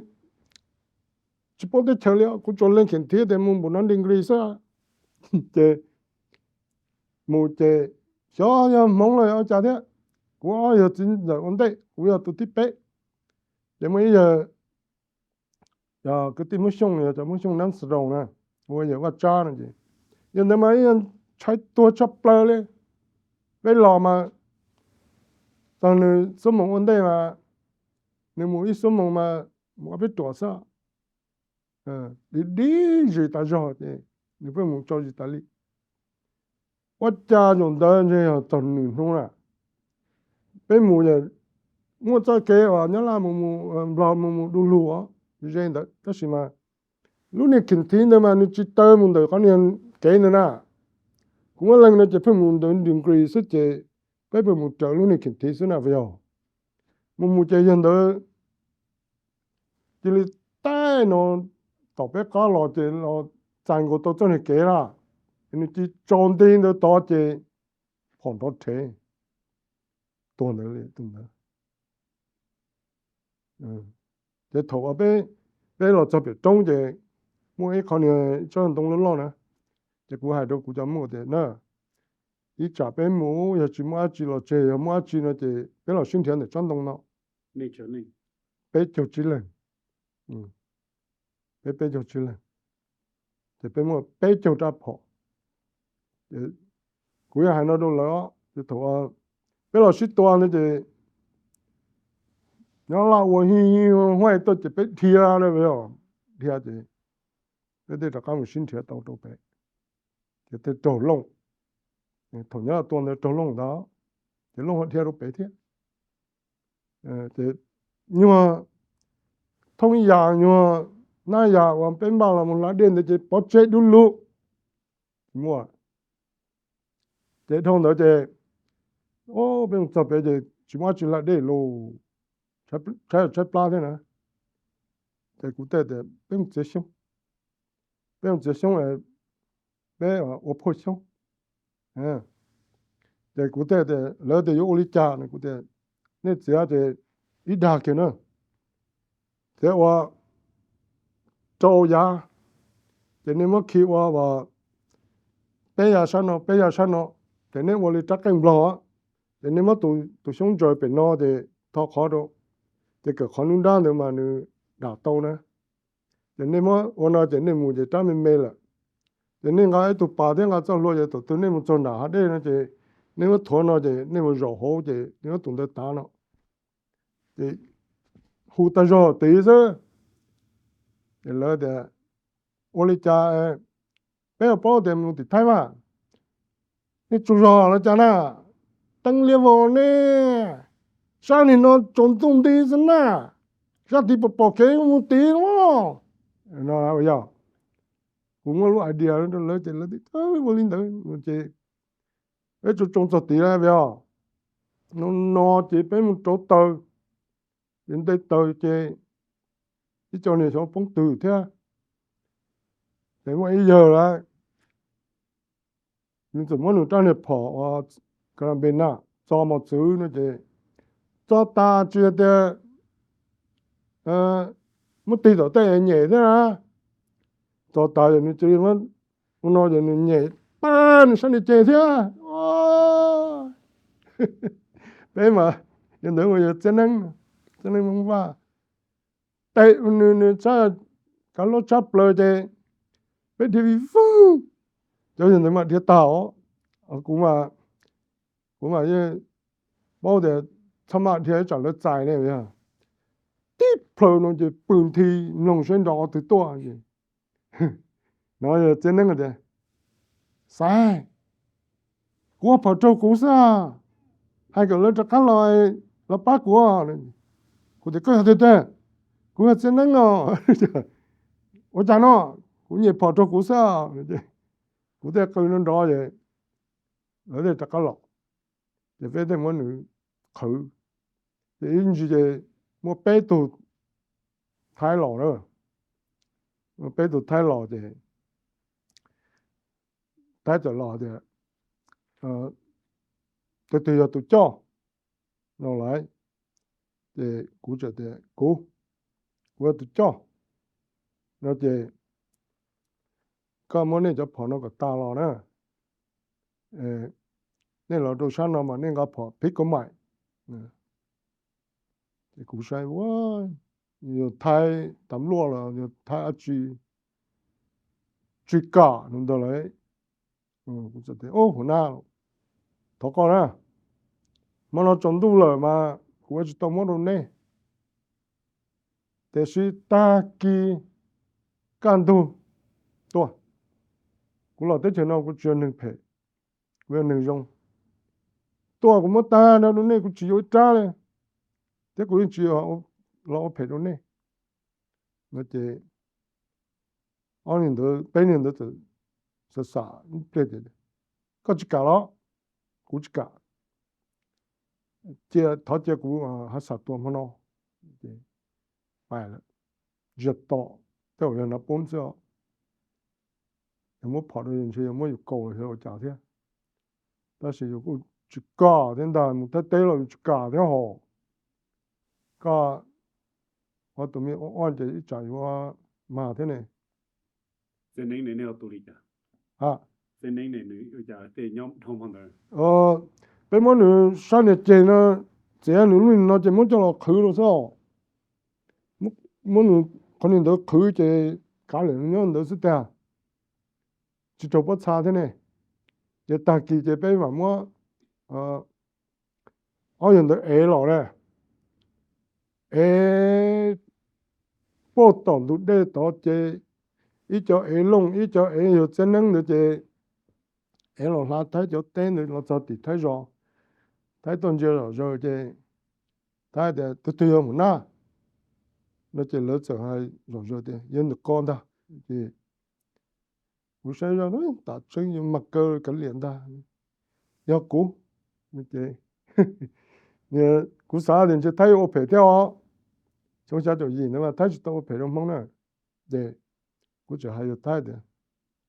tsis paub teb chaws li, kuv tsuas leej kheem thiv tias mus npaum no degree xwb. Ces mus ces xyov yog hmoov los ua cas thiab, kuv ob yog txiv ntxawm ua ntej, kuv yog tus thib peb. Ces muaj ib yawg, yog kwv tij Hmoob Xyooj, yog cov Hmoob Xyooj Nab Xaroos na, ua yawg Vaj Tsab no ces yawg ntawd mas ib yawg ntshai tuag tshaj plaws li. Peb los mas txog nws xuab moos ua ntej mas nws mus ib xuab moos mas mus ob peb ruam xwb, dib dib zis tas zog ces nws pheej mus tso zis tas li. Ua cas zaum ntawd ntshe yog txog nws hnub na, peb mus muaj txoj kev uas Nyab Laj mus mus Nplog mus mus du lug os, ze ntawd tab sis mas lub niag kheem thiv ntawd mas nws tsis taw mus ntawm qhov niag kev ntawd na. Kuv muab leej no ces pheej mus ntawd degree xwb ces peb pheej mus raws lub niag kheem thiv xwb na puas yog? Mus mus ces yawg ntawd cia li taij no tom peb qab los ces los txais nkaus tau txoj niag kev lawm, nws cia li tsaus nti ntawd tod ces phom nrov rhev tuag ntawd li tus ntawd. Ces thaum uas peb, peb los txog pem roob ces muaj ib qho niag tsob ntoo loj loj na, ces kuv hais rau kuv cov muam tias na, ib tsam peb mus yog tsis muaj dab tsi los tseg, yog muaj dab tsi no ces peb los sib nrhiav ntawm tsob ntoo no. Peb caug tsib leeg, peb peb caug tsib leeg, ces peb muaj peb caug rab phom. Kuv yog hais no rau lawv, ces thaum peb los sib tua ntawd ces Nyob Laj ua hi hi huaj tuaj ces peb dhia lawm, dhia ces peb thiaj rov qab mus sib nrhiav tau rau pem, ces thiaj raug Looj. Thaum nyob Laj tua ntawd raug Looj ntawd, ces Looj ho dhia rau pem thiab. Ces nyuag thoob yas nyuag nab yas uas peb npaj los mus hla dej ntawd ces pov tseg dub lug. Tsis muaj. Ces dhau ntawd ces peb mus txog pem ces tsis muaj dab tsi hla dej lauj, tshaib tshaib plab thiab na. Ces kuv thiaj tias peb mus txiav xyoob, peb mus txiav xyoob, peb ua phauj xyoob. Ces kuv thiaj tias lawv tias yuav ua li cas no, kuv tias nej txiav ces ib dag kiag na, txiav ua rau yav, ces nej muab khi ua peb yav sab no peb yav sab no, ces nej ua li rab qeej nplog, ces nej muab tus xyoob ntsaws pem no ces tho qhov rau, ces kawm qhov nruab nrab ntawd mas nws dam tau na. Ces nej muab ua no ces nej mus ces rab me me lawm. Ces nej nqa ib tug pas thiab nqa txoj hlua ces thaum twg nej mus txog nram hav dej no ces nej muab thuav no ces nej mus zaum hauv ces nej muab tus ntawd tav no, ces hu tag zog tid xwb. Ces lawv tias ua li cas peb yuav paub tias mus tim Thaib mas, nej tsaug zog los cas na, teeb liab vog nej, sab nim no tsaus ntuj nti xwb na, sab tid pom pom kev mus tid no. No yog kuv muab lub idea rau lawv ces lawv tias ua li ntawd ces peb tsaug tsoo txog tid lawm os. No no ces peb mus rauv taws, ces nte taws ces ib co niag xyov poob twg thiab, ces muaj ib yawg lawm, nws txawm muab nws rab niag phom uas karambena txo mos txwv no ces txo tas tsis hais tias muab tig tom tej nyem thiab na, txo tas ces nws cia li muab ua no ces nws nyem pab nws sab niag ceg thiab. Peb mas yog ntawd mas yog txiab neeb, txiab neeb Hmoob Vaj, tes nws nws txhab kav lub tshab plaws ces peb dhia vij vwg, cov yog ntawd mas dhia tag os. Kuv mas, kuv mas yeej paub tias txhob maj dhia ib tsam lawv txais ne, tib plhaw no ces pw nthi mloog seb nrov qhov twg tuaj. No yog txiab neeb tias, xaiv, kuv ua phom raug kuv xwb, hais kom lawv rov qab los, los pab kuv. Kuv tias koj yog twg tiag? Kuv yog txiab neeb os. Ua cas no? Kuv nyem phom raug kuv xwb. Kuv thiaj qw nrov nrov ces lawv thiaj rov qab los, ces peb thiaj muab nws qhwv. Ces ib ntsis ces muaj peb tug Thaib los na, muaj peb tug Thaib los ces Thaib txawm los tias, tus twg yog tus coj no lawm? Ces kuv txawm tias kuv, kuv yog tus coj no ces koj muab nej cov phom no kom tas los na, nej los rau sab no mas nej nqa phom phib kaub maim. Ces kuv saib ua, yog Thaib tas luaj los yog Thaib dab tsi, tsis kam no ntag lauj. Kuv txawm tias, hauv nab, thov koj na, hmo no tsaus ntuj lawm mas kuv yuav tsis tau muab rau nej, tiam sis tag kis kaj ntug tuaj, kuv los teb chaws no kuv tsis yog neeg phem, kuv yog neeg zoo, tuaj kuv muab tag nrho rau nej, kuv tsis yuav ib rab li, thiab kuv yeej tsis los ua phem rau nej. No ces ob niag ntawd, peb niag ntawd txawm xav xav ib pliag tias, koj tsis kam los? Kuv tsis kam. Cia, thov cia kuv hav xam tua hmo no. Pais lawm, ziag tom, tej zaum yog nav poob xwb os. Yog muab phom rau yus ntshe yuav muab yus kaus los xyov ua cas thiab. Tab sis yus kuj tsis kam thiab ntag, mus Thaib teb los yus tsis kam thiab hos. Koj ua tus me ua ua ces ib tsam yuav mag thiab ne. Peb muab nws sab niag ceg no, txiav nws lub no ces muab coj los qhwv rau xwb os. Muab nws qhov niag ntawd qhwv ces kav liam nyob ntawd xwb tiag, tsis raug pob txha thiab ne. Ces tag kis ces peb mam muab ob yawg ntawd ev los na. es puag tom ntug dej tod ces ib co ev looj ib co ev yog txiab neeb ntawd ces ev los hla Thaib cov teb ntawd los txog tim Thaib zos. Thaib tuaj ntsia zom zaws ces Thaib tias, tus twg yog mus nab? No ces lawv txawm hais zom zaws tias, yog ntawm ko ntag. Ces kuv saib zoj, tam tseeb yuav mag kaw kav liam ntag. Yog kuv. Kuv xav tias ntshe Thaib yuav ua phem thiab os. Xyoo xya caum yim ntawd mas Thaib tsis tau ua phem rau Hmoob na. Ces kuv txawm hais rau Thaib tias,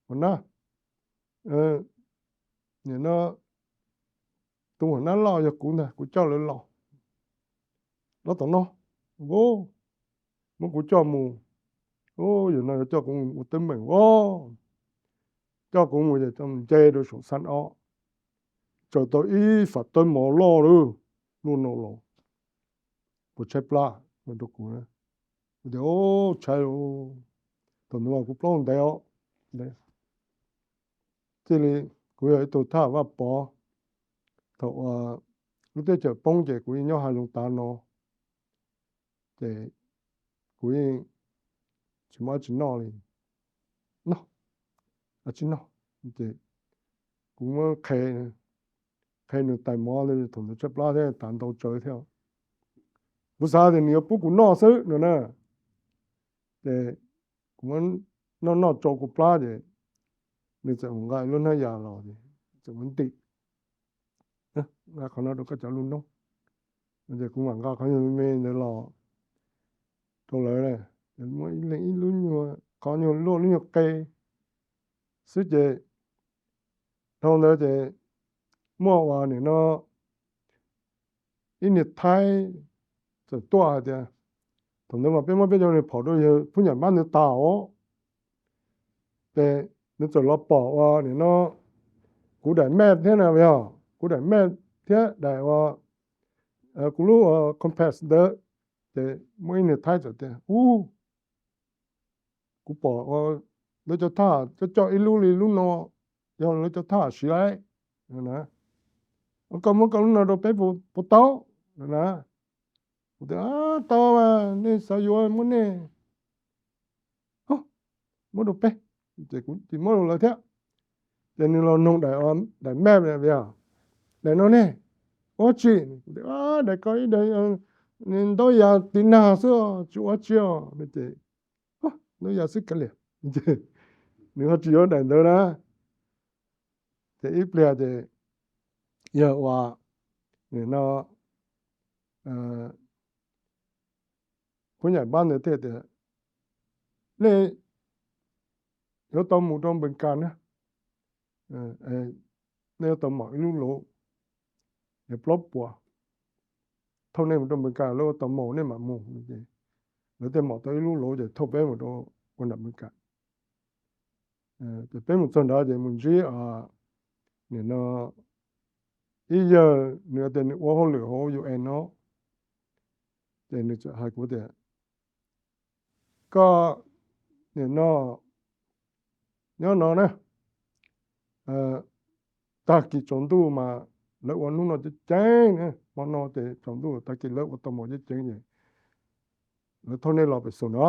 ua nab, nim no tus hua nab loj yog kuv ntag, kuv coj lawv los, los tom no, muab kuv coj mus, yog no yuav coj kuv mus ua teeb meem, coj kuv mus ces nce rau saum xab ob, tsaws tau ib fam tawb mov loj lawm, luaj no los, puas tshaib plab rau kuv. Kuv tias, tshaib. Thaum ntawd kuv plaub ntev os, thiaj li, kuv yog ib tug thaj Vaj Pov. Thaum lub teb chaws poob ces kuv yeej nyob hav zoov tav no, ces kuv yeej tsis muaj dab tsi noj li. Noj dab tsi noj? Ces kuv muab qhe, qhe nws tais mov, thaum ntawd tshaib plab thiab tas ntau tsawv thiab. Kuv xav tias nws yuav pub kuv noj xwb no na. Ces kuv muab noj noj tsau kuv plab ces nws txawm mus nqa lub hnab yas los ces txawm muab ntim, nqa qhov no rau koj cov lub noob. Ces kuv mam nqa qhov nyuag me me ntawd los rau lawv, muab ib leeg ib lub nyuag, qhov nyuag luaj lub nyuag qe xwb ces dhau ntawd ces muaj uas nim no ib niag Thaib txawm tuaj hais tias, thaum ntawd mas peb muab peb cov niag phom rau yawg Phub Nyam Npab ntawd tas os. Ces nws txawm los pom uas nim no kuv daim map thiab na yog, kuv daim map thiab daim uas kuv lub compass ntawd. Ces muaj ib niag Thaib txawm tias, ub, kuv pom lawv cov thaj coj coj ib lub li lub no, yog lawv cov thaj siv lawm na. Koj muab koj lub no rau peb puas tau na? Kuv tias, tau, nej xav yuav muab nej, muab rau peb. Ces kuv tsis muab rau lawv thiab. Ces nws los noog daim map, daim no ne, ua tsi? Kuv tias, daim ko ib daim ntaub yas tiv nag xwb, tsis ua tsi os. Ces ntaub yas xwb kav liam. Nws ho tsis yuav daim ntawd na. Ces ib pliag ces yawg uas nim no Phub Nyam Npab ntawd thiaj tias, nej yuav tau mus rau Npees Kas na, nej yuav tau mom ib lub lauv, yog plaub puas, thauj nej mus rau Npees Kas, lawv ua tau mus nej mam mus. Lawv thiaj mom tau ib lub lauv ces thauj peb mus rau ua nram Npees Kas. Ces peb mus txog nrad ces mus ntsib nim no ib yawg, nws tias nws ua hauj lwm hauv U N no, ces nws txawm hais kuv tias, koj nim no nyob no na, tag kis tsaus ntuj mas lawv ua hnub no ceev ceev, hmo no ces tsaus ntuj tag kis lawv ua tau mus ceev ceev ces lawv thauj nej los pem xus no.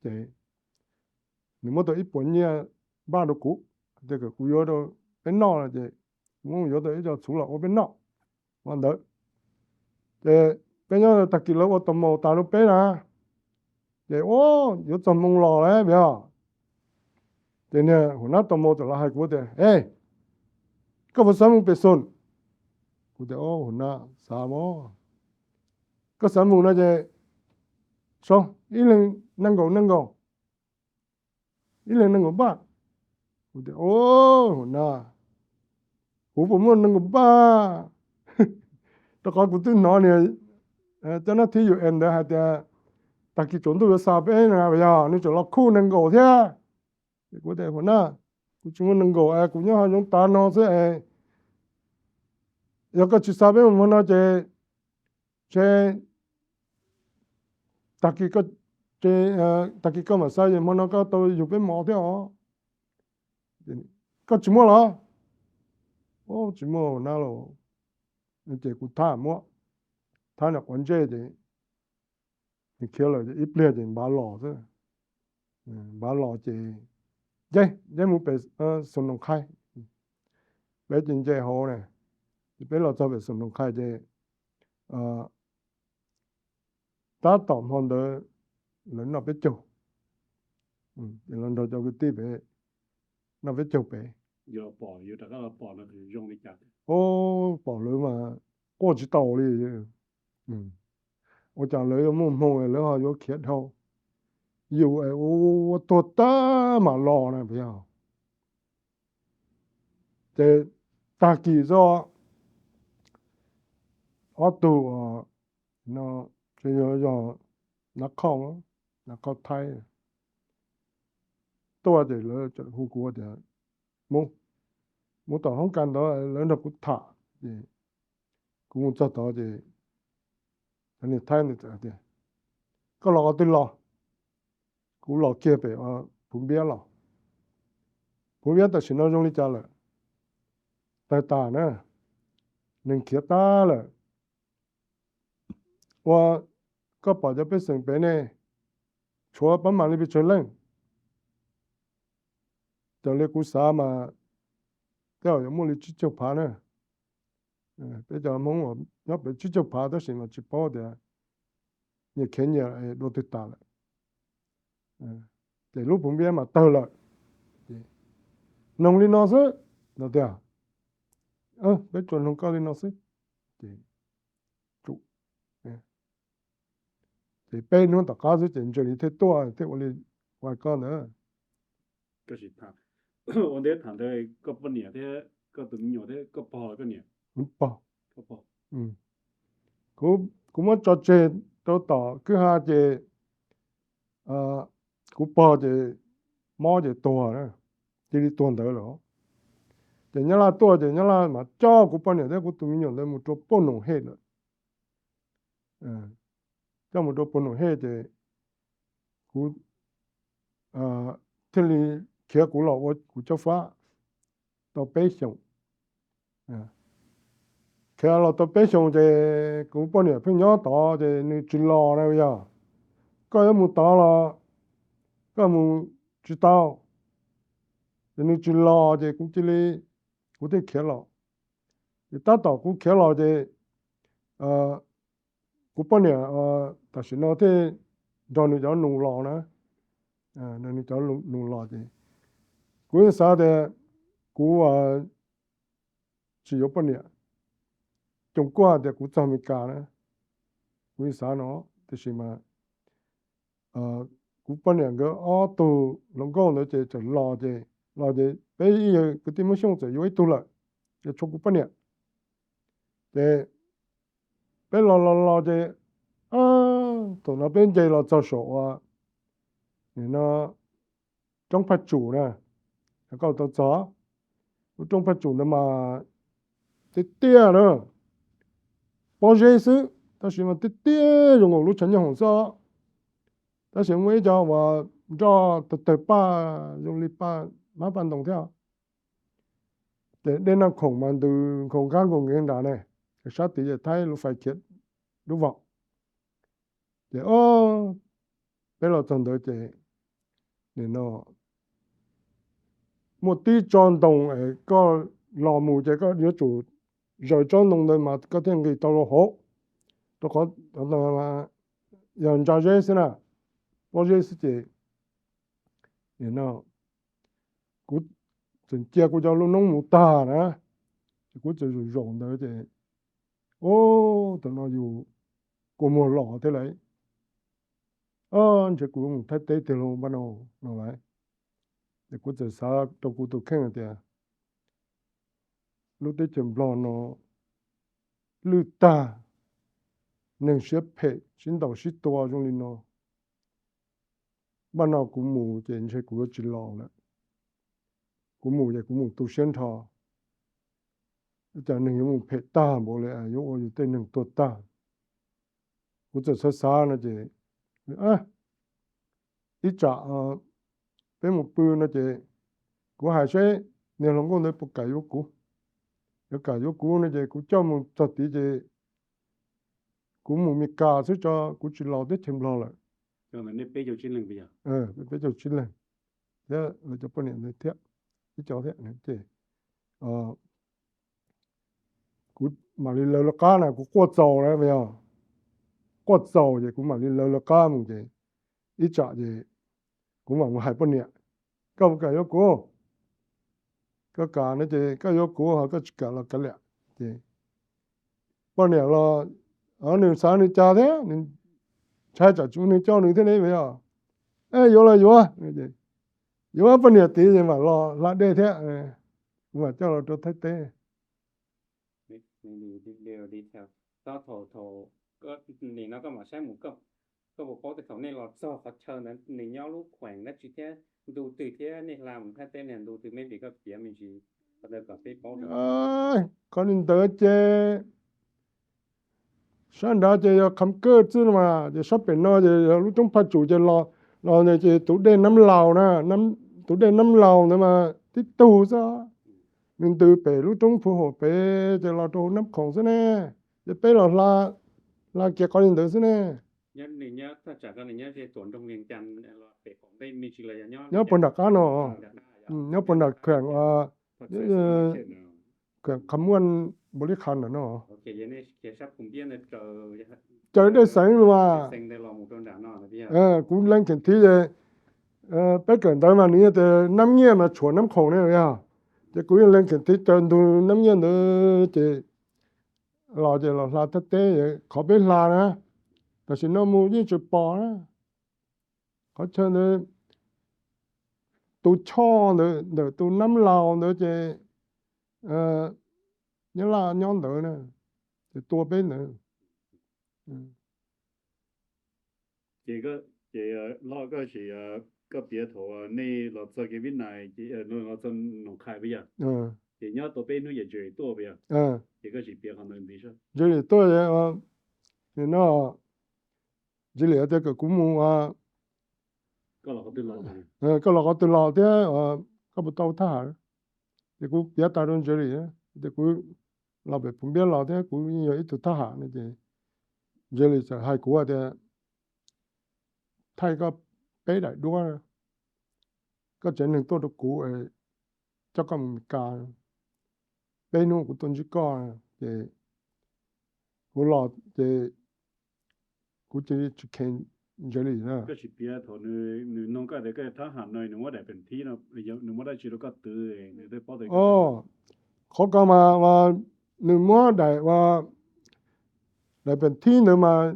Ces nws muab tau ib puas nyiaj npaj rau kuv, tias kom kuv yuav rau peb noj no ces kuv muab yuav tau ib co txhuv los ua peb noj. Ua ntawd ces peb nyob tag kis lawv ua tau mus tas rau peb na, ces yuav txog hmoo los lawm yog. Ces niag hua nab tau mus txawm los hais kuv tias, e, koj puas xav mus pem xus? Kuv tias, hua nab, xav mog. Koj xav mus no ces sau ib leeg nees nkaum nees nkaum, ib leeg nees nkaum npaj. Kuv tias, hua nab, kuv puas muaj nees nkaum npaj? Rau qhov kuv twb hnov niag cov nab thib U N ntawd hais tias tag kis tsaus ntuj yuav xa peb na yog, nws tseem los khuj nees nkaum thiab. Ces kuv tias, hua nab, kuv tsis muaj nees nkaum es kuv nyob hav zoov tav no xwb es, yog koj tsis xa peb mus hmo no ces, ces tag kis koj mam xa, ces hmo no koj tau yug peb mov thiab os. Koj tsis muaj los? Tsis muaj hua nab los. Ces kuv thab muab, thab nws quav ntsej ces Nws khiav lawm ces ib pliag ces npav los xwb. Npav los ces, Nce, nce mus pem Xoom Noos Qhai. Peb ces nce hauv na, ces peb los txog pem Xoom Noos Qhai ces tab tom hmo ntawd lawv noj peb caug, ces los nrog cov kwv tij pem noj peb caug pem. Ub, pom lawv mas quaj tsis tau li. Ua cas lawv yuav muaj hmoo lawv ho yuav khiav dhau, yus es ua tuag tag mam los na puas yog? Ces tag kis xwb, ob tug, no, yog Nav Khoj, Nav Khoj Thaib tuaj ces lawv hu kuv tias, Mus, mus tom hoob kas ntawd lawv nrog kuv tham. Ces kuv mus txog tod ces cov niag Thaib ntawd txawm tias, Koj los qhov twg los? Kuv los kiag pem Phuv Npiab los. Phuv Npiab tam sim no zoo li cas lawm? Tawg tas na, neeg khiav tag lawm. Ua, koj pom cov pej xeem pem ne, tshuav pab mam li pes tsawg leej? Raws li kuv xav mas tej zaum yuav muaj li tsib caug phav na. Peb cov Hmoob uas nyob pem tsib caug phav tab sis mas tsis paub tias nyias khiav nyias dua twg tas lawm. Ces lub Phuv Npiab mas tawg lawm. Noog li no xwb no tiag. Peb tsuas noog koj li no xwb. Ces, ces peb hnub tom qab xwb ces Ntse Lis thiaj tuaj thiaj ua li ua koj ntawd. Ua ntej tham ntawd, koj poj niam thiab koj tus me nyuam thiab koj pog, koj niam, pog, kuv muab tso tseg rau tom kwj ha ces kuv pog ces mob ces tuag, cia li tuag ntawd lawm. Ces Nyab Laj tuaj ces Nyab Laj mas coj kuv poj niam thiab kuv tus me nyuam ntawd mus rau Poj Noom Hej lawm. Coj mus rau Poj Noom Hej ces kuv thiaj li khiav kuv los ua kuv cob fab tau peb xyoos. Khiav los tau peb xyoos ces kuv poj niam pheej nyob tod ces nws tsis los na yog. Koj yuav mus tod los koj mus tsis tau. Ces nws tsis los ces kuv cia li, kuv thiaj khiav los. Ces tab tom kuv khiav los ces kuv poj niam tam sim no thiaj nrog nws cov nus los na. Nws cov nus los ces kuv yeej xav tias kuv tsis yuav poj niam. Coom kuaj tias kuv txog Amelikas na, kuv yeej xav no, tiam sis mas kuv poj niam nkawd ob tug hluas nkauj ntawd ces txawm los ces, los ces peb ib yawg kwv tij Hmoob Xyooj txawm yuav ib tug lawm, ces tshuav kuv poj niam. Ces peb los los los ces thaum no peb nce los txog saum uas no roob Phaj Tsum na, koj tau txog lub roob Phaj Tsum ntawd mas tiaj tiaj na, pob zeb xwb, tab sis mas tiaj tiaj zoo nkaus lub tshav nyooj hoom xwb. Tab sis muaj ib co uas nroj tawg tawg paj zoo li paj hmab paj ntoo thiab. Ces dej Naj Khoom mas ntws nkhaus nkab nkhaus nkev nram ne, sab tid ces Thaib lub fais khiav dub vog. Ces peb los txog ntawd ces nim no muaj tib tsob ntoo es koj los mus ces koj yuav tsum zaws tsob ntoo ntawd mas koj thiaj nqis tau rau hauv, rau qhov yog ntsa zeb xwb na, pob zeb xwb ces nim no kuv txawm cia kuv cov lub noob mus tag na, ces kuv txawm zaum zaum ntawd ces, ub, thaum no yus kua muag los thiab lauj. Ntshe kuv mus Thaib teb tiag lauj npaj no no lauj. Ces kuv txawm xav rau kuv tus kheej hais tias lub teb chaws Nplog no lwj tag, neeg siab phem sib ntaus sib tua zoo li no. Npaj no kuv mus ces ntshe kuv yuav tsis los lawm. Kuv mus ces kuv mus tu siab nrho, cas neeg yuav mus phem tag npaum li, yuav ua yus tej neeg tuag tag. Kuv txawm xav xav no ces ib tsam peb mus pw no ces kuv hais seb niag hluas nkauj ntawd puas kam yuav kuv. Yog kam yuav kuv no ces kuv coj mus txog tid ces kuv mus Mes Kas xwb tso, kuv tsis los teb chaws Nplog lawm. Peb caug tsib leeg thiab lawv cov poj niam ntawd thiab, ib co thiab ces kuv mam li lawv lawv qab na, kuv quaj txaus na, quaj txaus ces kuv mam li lawv lawv qab mus ces ib tsam ces kuv mam mus hais poj niam, koj puas kam yuav kuv? Koj kam no ces koj yuav kuv, ho koj tsis kam los kav liam. Ces poj niam los nws xav nws cas thiab, nws ntshai tsam tsis muaj neeg coj nws thiab ne yog. Yuav los yuav, yuav poj niam tid ces mam los hla dej thiab, kuv mam coj los rau Thaib teb. Nim no koj mam saib mus, koj puas paub tias thaum nej los txog qhov chaw ntawd nws nyob lub khueem dab tsi thiab ntu twg thiab nej hla mus Thaib teb niag ntu twg, maybe koj piav me ntsis qhov ntawd kom peb paub. Qhov li ntawd ces sab nrad ces yog Kham Kaj xwb no mas, ces sab pem no ces yog lub roob Phaj Tsum ces los, los ces tus dej Nab Laus na, tus dej Nab Laus ntawd mas tib tug xwb. Nws ntws pem lub roob Phu Hom pem ces los rau Nab Khoom xwb ne. Ces peb los hla, hla kiag qhov li ntawd xwb ne. Nyob puag nram qab no, nyob puag nram kheem, kheem Kham Muaj Npaus Lis Khas ntawm no. Caw dej xeev los mas. Kuv leej kheem thiv ces peb kawm ntawv mas nws yog tias Nab Nyiaj mas tshuam Nab Khoom ne yog. Ces kuv yeej leej kheem thiv caw ntug Nab Nyiaj ntawd ces los ces los hla Thaib teb, qhov peb hla na, tam sim no mus yeej tseem pom na. Qhov chaw ntawd, tus choj ntawd ntawm tus Nab Laus ntawd ces Nyab Laj nyob ntawd na, ces tua peb ntawd. Ces, ces Loj, koj sim, koj piav thaum nej los txog kiag Vib Nais, los txog Noom Qhais puas yog? Ces nyob tau peb hnub ces Jerry tuaj puas yog? Ces koj sim piav qhov ntawd ntxiv saib. Jerry tuaj, no, Jerry tias kom kuv mus, koj los qhov twg los thiab, koj puas tau thab ham? Ces kuv piav tas rau Jerry tias kuv los pem Phum Npiab los thiab kuv yeej yog ib tug thab ham no ces Jerry txawm hais kuv tias, thaij koj peb daim duab, koj tsev neeg tuaj rau kuv, coj koj mus Mes Kas, peb hnub kuv tuaj ntsib koj. Ces kuv los ces kuv cia li tsis kheev Jerry na. Koj sim piav thaum nws nug koj tias koj thab ham no nws muab daim peem thib no, nws muab dab tsi rau koj twv, nws thiaj paub tias. Qhov ko mas nws muab daim, daim peem thib ntawd mas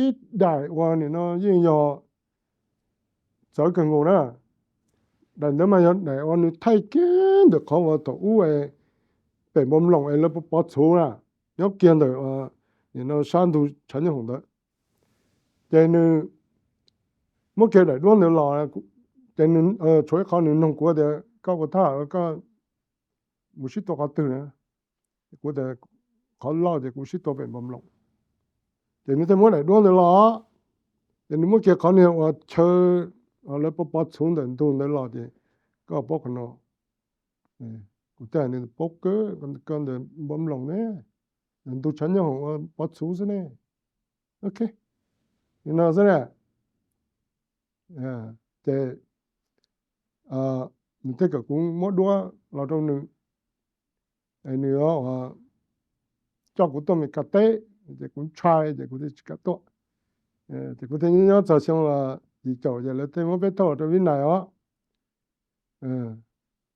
ib daim uas nim no yeej yog txawv kawg nkaus na. Daim ntawd mas yog daim uas nws thaij kiag ntawm qhov uas thaum ub pem Npoo Mloos es lawv pov txhuv na, nyob kiag ntawm nim no sab ntug tshav nyooj hoom ntawd. Ces nws muab kiag daim duab ntawd los, ces tshuav ib qhov nws nug kuv tias koj puas thab ham, koj mus sib tua qhov twg na? Kuv tias qhov loj ces kuv sib tua pem Npoo Mloos. Ces nws thiaj muab daim duab ntawd los, ces nws muab kiag qhov niag uas chaw lawv pov pov txhuv ntawm ntug ntawd los ces koj paub qhov no. Kuv thiaj hais nws paub kawg, koj ntawm Npoo Mloos ne, ntug tshav nyooj hoom ua pov txhuv xwb ne. Ok, no xwb na. Ces nws thiaj kom kuv muab duab los rau nws, nws coj kuv tuaj Mes Kas teb, ces kuv ntshai ces kuv thiaj tsis kam tuaj. Ces kuv thiaj nyob nyob txog xyoo yim caum ces lawv thiaj muab peb thauj los rau Vib Nais os.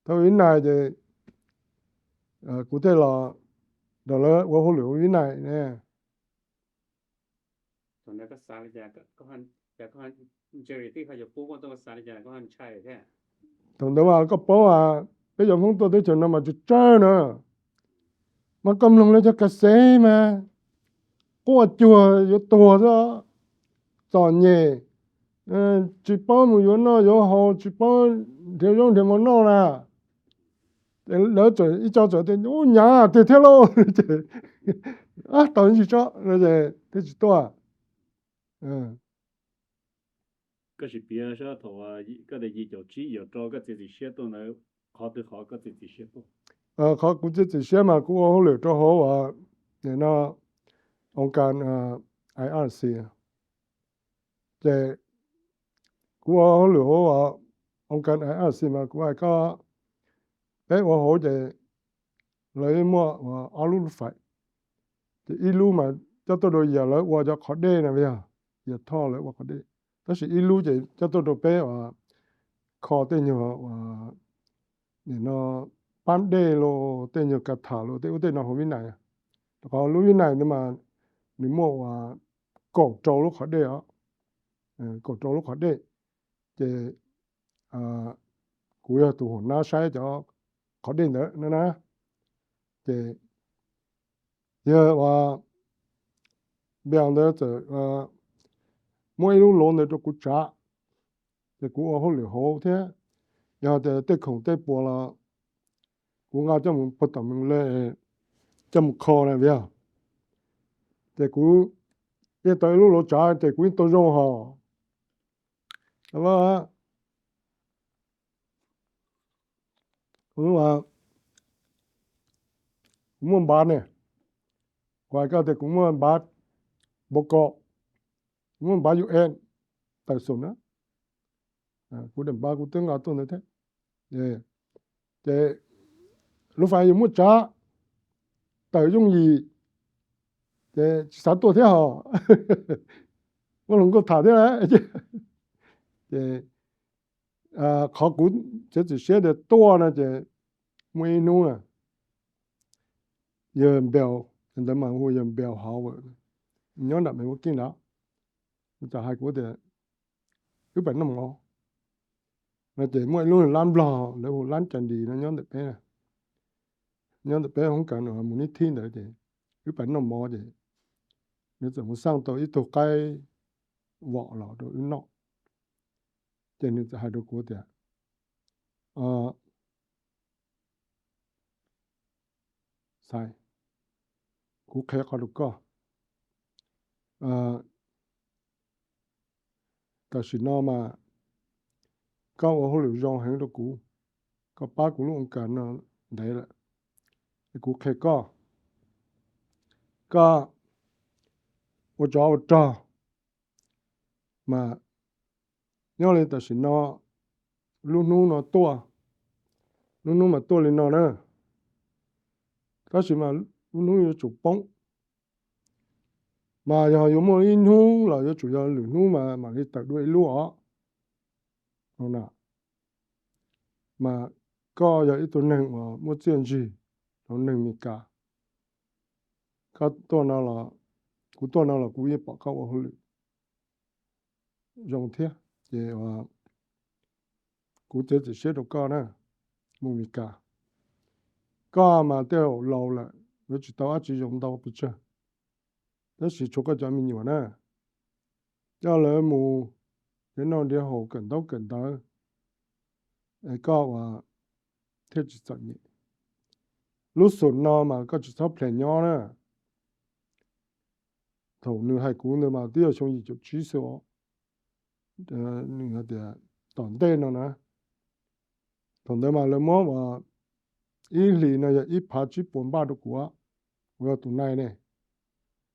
Thauj Vib Nais ces kuv thiaj los nrog lawv ua hauj lwm ua Vib Nais ne. Thaum ntawd mas koj paub as, peb cov Hmoob tuaj teb chaws no mas tsawg tsawg na, mas koj mloog lawv cov kas xev mas quaj cuag yuav tuag xwb, txom nyem, tsis paub mus yuav noj yuav haus, tsis paub nrhiav zaub nrhiav mov noj na. Lawv txawm ib co txawm tias ub nyav tiag thiab lauj, ces tau ntsis tso, thiaj tsis tuaj. Koj sim piav saib thaum koj tias yim caum tsib yuav rau koj txiav txim siab tuaj ntawd, qhov twg qhov koj txiav txim siab tuaj? Qhov kuv txiav txim siab mas kuv ua hauj lwm rau hauv uas, no, oo kas I R C. Ces kuv ua hauj lwm hauv oo kas I R C mas kuv hais koj, peb ua hauv ces lawv muaj ob lub lub fais, ces ib lub mas coj tuaj rau yam lawv ua cov qhov dej na yog, yam thoj lawv ua qhov dej, tab sis ib lub ces coj tuaj rau peb kho tej nyuag nim no pab dej los tej nyuag ka tham los tej ub tej no hauv Vib Nais. Rau qhov lub Vib Nais ntawd mas nws muaj ua kaum rau lub qhov dej os, kaum rau lub qhov dej. Ces kuv yog tus hauv nab saib cov qhov dej ntawd na. Ces yog ua npias ntawd txawm muab ib lub lov ntawd rau kuv tsav, ces kuv ua hauj lwm hauv thiab. Yog tias tej khoom tej puas los kuv nqa coj mus puag tom mus le, coj mus kho na yog. Ces kuv yeej tau ib lub lov tsav ces kuv yeej tau zoo hos. Kuv muaj npav ne, kuv hais koj tias kuv muaj npav npo ko, kuv muaj npav U N tawm xum na. Kuv daim npav kuv twb nqa tuaj ntawd thiab. Ces lub fais yus muaj tsav tawm yooj yim, ces tsis xav tuaj thiab hos. Muaj hluas nkauj tham thiab. Ces qhov kuv txiav txim siab tias tuaj no ces muaj ib hnub na, yawg Npaus, ntawd mas hu yawg Npaus Hauv, nyob nram Mes Vuab Keeb ntawd, nws txawm hais kuv tias wb pais noj mov no ces muaj ib lub lab Nplog lawv hu lab Cas Dis no nyob ntawm peb, nyob ntawm peb hoob kas mus nib thib ntawd ces wb pais noj mov ces nws txawm mus xaj tau ib tug qaib vom los rau wb noj. Ces nws txawm hais rau kuv tias, Xais, kuv qhia qhov rau koj. Tam sim no mas koj ua hauj lwm zoo heev rau kuv, koj pab kuv lub oo kas no ntev lawm. Es kuv qhia koj, koj ua tsov ua rog mas nyob li tam sim no, lub hnub no tuaj, lub hnub mas tuaj li no na, tab sis mas lub hnub yuav tsum poob. Mas yog yuav muaj ib hnub los yuav tsum yog lwm hnub mas mam li tawm dua ib lub os. Mas koj yog ib tug neeg uas muaj txiaj ntsig rau neeg Mes Kas, koj tuaj no los, kuv tuaj no los kuv yeej pom koj ua hauj lwm zoo thiab. Ces kuv txiav txim siab rau koj na, mus Mes Kas. Koj mas tej zaum laus lawm yuav tsis tau dab tsi zoo ntau pes tsawg, tab sis tshuav koj cov me nyuam na, coj lawv mus nrhiav noj nrhiav haus kawm ntaub kawm ntawv, es koj ua thiaj tsis txom nyem. Lub xum no mas koj tsis txhob plam nyob na. Thaum nws hais kuv ntawd mas twb yog xyoo yim caum tsib xwb os. Nws hais tias tom ntej no na, thaum ntawd mas lawv muab ib hlis no yog ib phav tsib puas npaj rau kuv, kuv yog tus nai ne.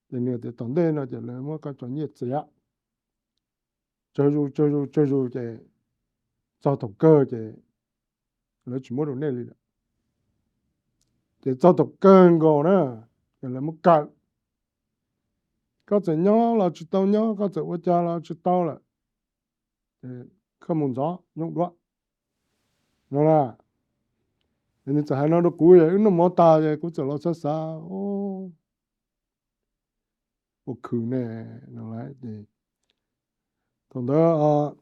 Ces nws tias tom ntej no ces lawv muab koj cov nyiaj txiag tsawg zus tsawg zus tsawg zus ces txog thaum kawg ces lawv tsis muab rau nej li lawm. Ces txog thaum kawg nkaus na, ces lawv muab kawm. Koj txawm nyob los tsis tau nyob, koj txawm ua cas los tsis tau lawm, koj mus ntxov nyob dua no na. Nws txawm hais no rau kuv, wb noj mov tas ces kuv txawm los xav xav, ua khwm ne no. Thaum ntawd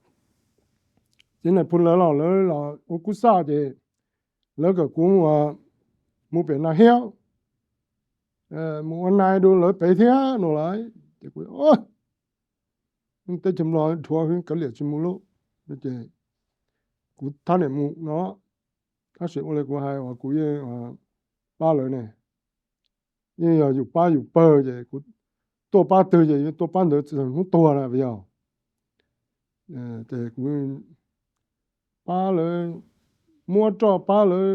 txiv nais phoo lawv los lawv los ua kub xaj ces lawv kom kuv mus pem Nas Hiab, mus ua nai rau lawv pem thiab no lauj. Ces kuv, teb chaws Nplog dhuav heev kav liam tsis mus lauj. Ces kuv thab niam mus no, tab sis ua li kuv hais uas kuv yeej pab lawv ne, yeej yog yus pab yus pawg ces kuv tuaj pab twg ces yeej tuaj pab ntawd txij hnub tuag na yog. Ces kuv pab lawv, muab roj pab lawv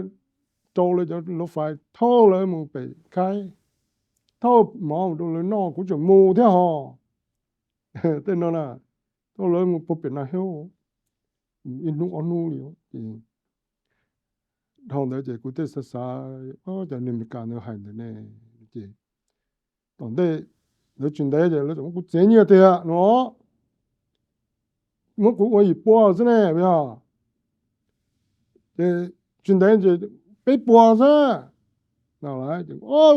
rau lawv cov lov fais thauj lawv mus pem Khaib. thauj mov rau lawv noj, kuv tseem mus thiab hos. Tej no na, thauj lawv mus puag pem no thiab, ib hnub ob hnub li. Ces dhau ntawd ces kuv thiaj xav xav, cov neeg Amelikas ntawd hais ntawd ne, ces tom ntej ntawd tsis ntev ces lawv tseem muab kuv txiav nyiaj tiag no, muab kuv ua yim pua xwb ne, yog ces tsis ntev ces peb puas xwb.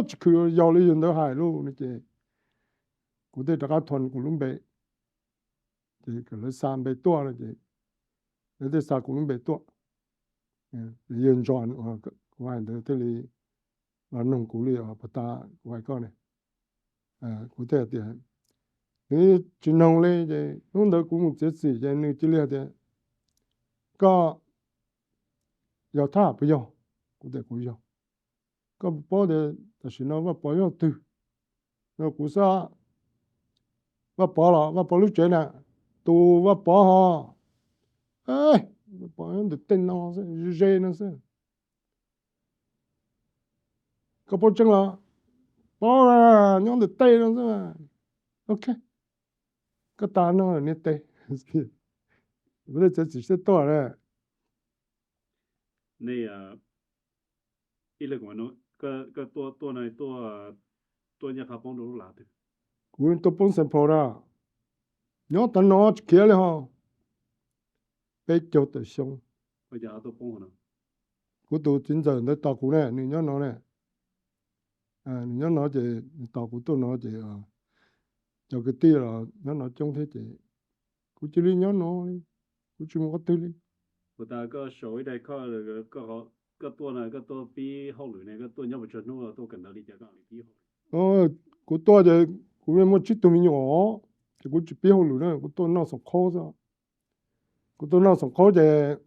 Tsis khwv yog li yus ntawd hais lauj no ces kuv thiaj rov qab thov kuv lub npe, ces kom lawv xa npe tuaj no ces lawv thiaj xa kuv lub npe tuaj. Yawg Ntso, kuv hais ntawd thiaj li los noog kuv li, puas tas kuv hais koj ne? Kuv thiaj tias, nws tsis noog li ces hnub ntawd kuv mus txiav txim ces nws cia li hais tias, koj yog thab ham puas yog? Kuv tias kuv yog. Koj paub tias tam sim no Vaj Pov yog twg? No kuv xav, Vaj Pov los Vaj Pov lub tsev na, tus Vaj Pov ho, Vaj Pov ntawm tej no xwb, ze ze no xwb. Koj paub tseeb los? Paub, nyob ntawm tej no xwb. Ok, koj tas no niag tes, kuv thiaj txiav txim siab tuaj na. Nej, ib leeg, koj tuaj, tuaj no, tuaj nyob qhov poob rau lub lav twg? Kuv tuaj poob Saint Paul na, nyob tav no tsis khiav li ho. Peb caug tawm xyoo. Kuv tus txiv ntxawm ntawd tos kuv ne, nws nyob no ne. Nws nyob no ces nws tos kuv tuaj no ces cov kwv tij los nyob no coob thiab ces kuv cia li nyob no li, kuv tsis mus qhov twg li. Puas tas koj sau ib daim khoj, koj tuaj no koj tuaj pib hauj lwm ne, koj tuaj nyob puas tsawg hnub, tuaj kawm ntawv li cas koj li pib hauj lwm? Kuv tuaj ces kuv yeej muaj tsib tug me nyuam os, ces kuv tsis pib hauj lwm na, kuv tuaj noj xoom qhaub xwb. Kuv tuaj noj xoom qhaub ces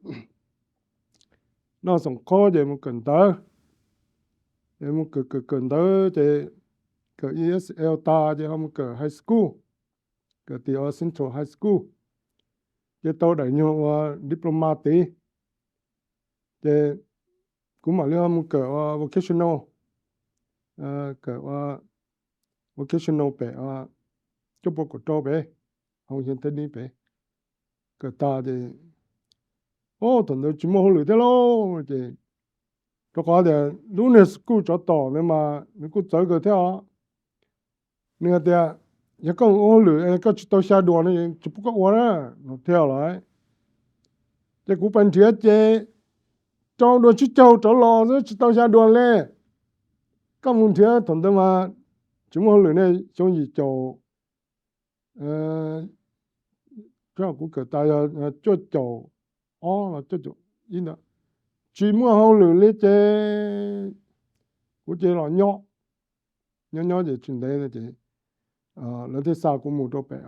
noj xoom qhaub ces mus kawm ntawv, ces mus kawm kawm kawm ntawv ces kawm E S L tas ces ho mus kawm high school, kawm tim Central High School, ces tau daim nyuag ua diploma tid. Ces kuv mam li ho mus kawm ua vocational, kawm ua vocational pem cuaj pua kaum rau pem, hauv Hiav Theb Nib pem. Kawm tas ces, o, thaum ntawd tsis muaj hauj lwm thiab lauj, ces rau qhov tias lub niag school tsov tom ntawd mas nws kuj txawv kawg thiab os. Nws hais tias, yog koj mus ua hauj lwm es koj tsis tau xya duas no tsis pub koj ua na, no thiab lawm. Ces kuv pais nrhiav ces rau duas tsib caug rov los xwb, tsis tau xya duas li. Koj mus nrhiav thaum ntawd mas tsis muaj hauj lwm ne, xyoo yim caum, kuv kawm tas yog cuaj caum ob los cuaj caum ib ntawd, tsis muaj hauj lwm li ces kuv cia li los nyob. Nyob nyob ces tsis ntev ces lawv thiaj xa kuv mus rau pem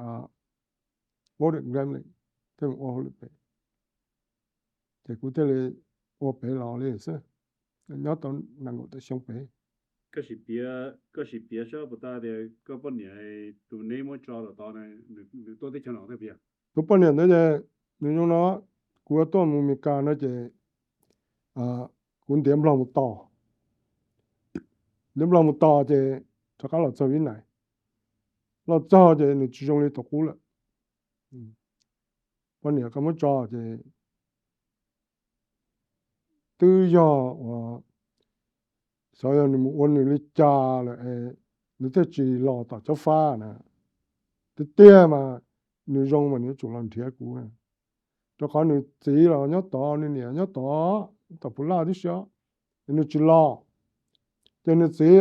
Borden Graduate, thiaj mus ua hauj lwm pem. Ces kuv thiaj li ua pem los li xwb, nyob tau nees nkaum tawm xyoo pem. Koj sim piav saib puas tas tias koj poj niam tus neb muab tso tom tod, nws tuaj teb chaws no thiab puas yog? Tus poj niam ntawd ces nws zoo no, kuv tuaj mus Amelikas no ces kuv ntiav Nplog mus tos, ntiav Nplog mus tos ces rov qab los txog Vib Nais. Los txog ces nws tsis zoo li tus qub lawm. Poj niam koj muab tso ces twb yog uas xyov yog nws mus ua nws li cas lawm es nws thiaj tsis los tom Cob Fab na. Tiag tiag mas nws zoo mas nws yuav tsum los nrhiav kuv, rau qhov nws txiv los nyob tod, nws niam nyob tod, tom Phu Laj tib si, es nws tsis los. Ces nws txiv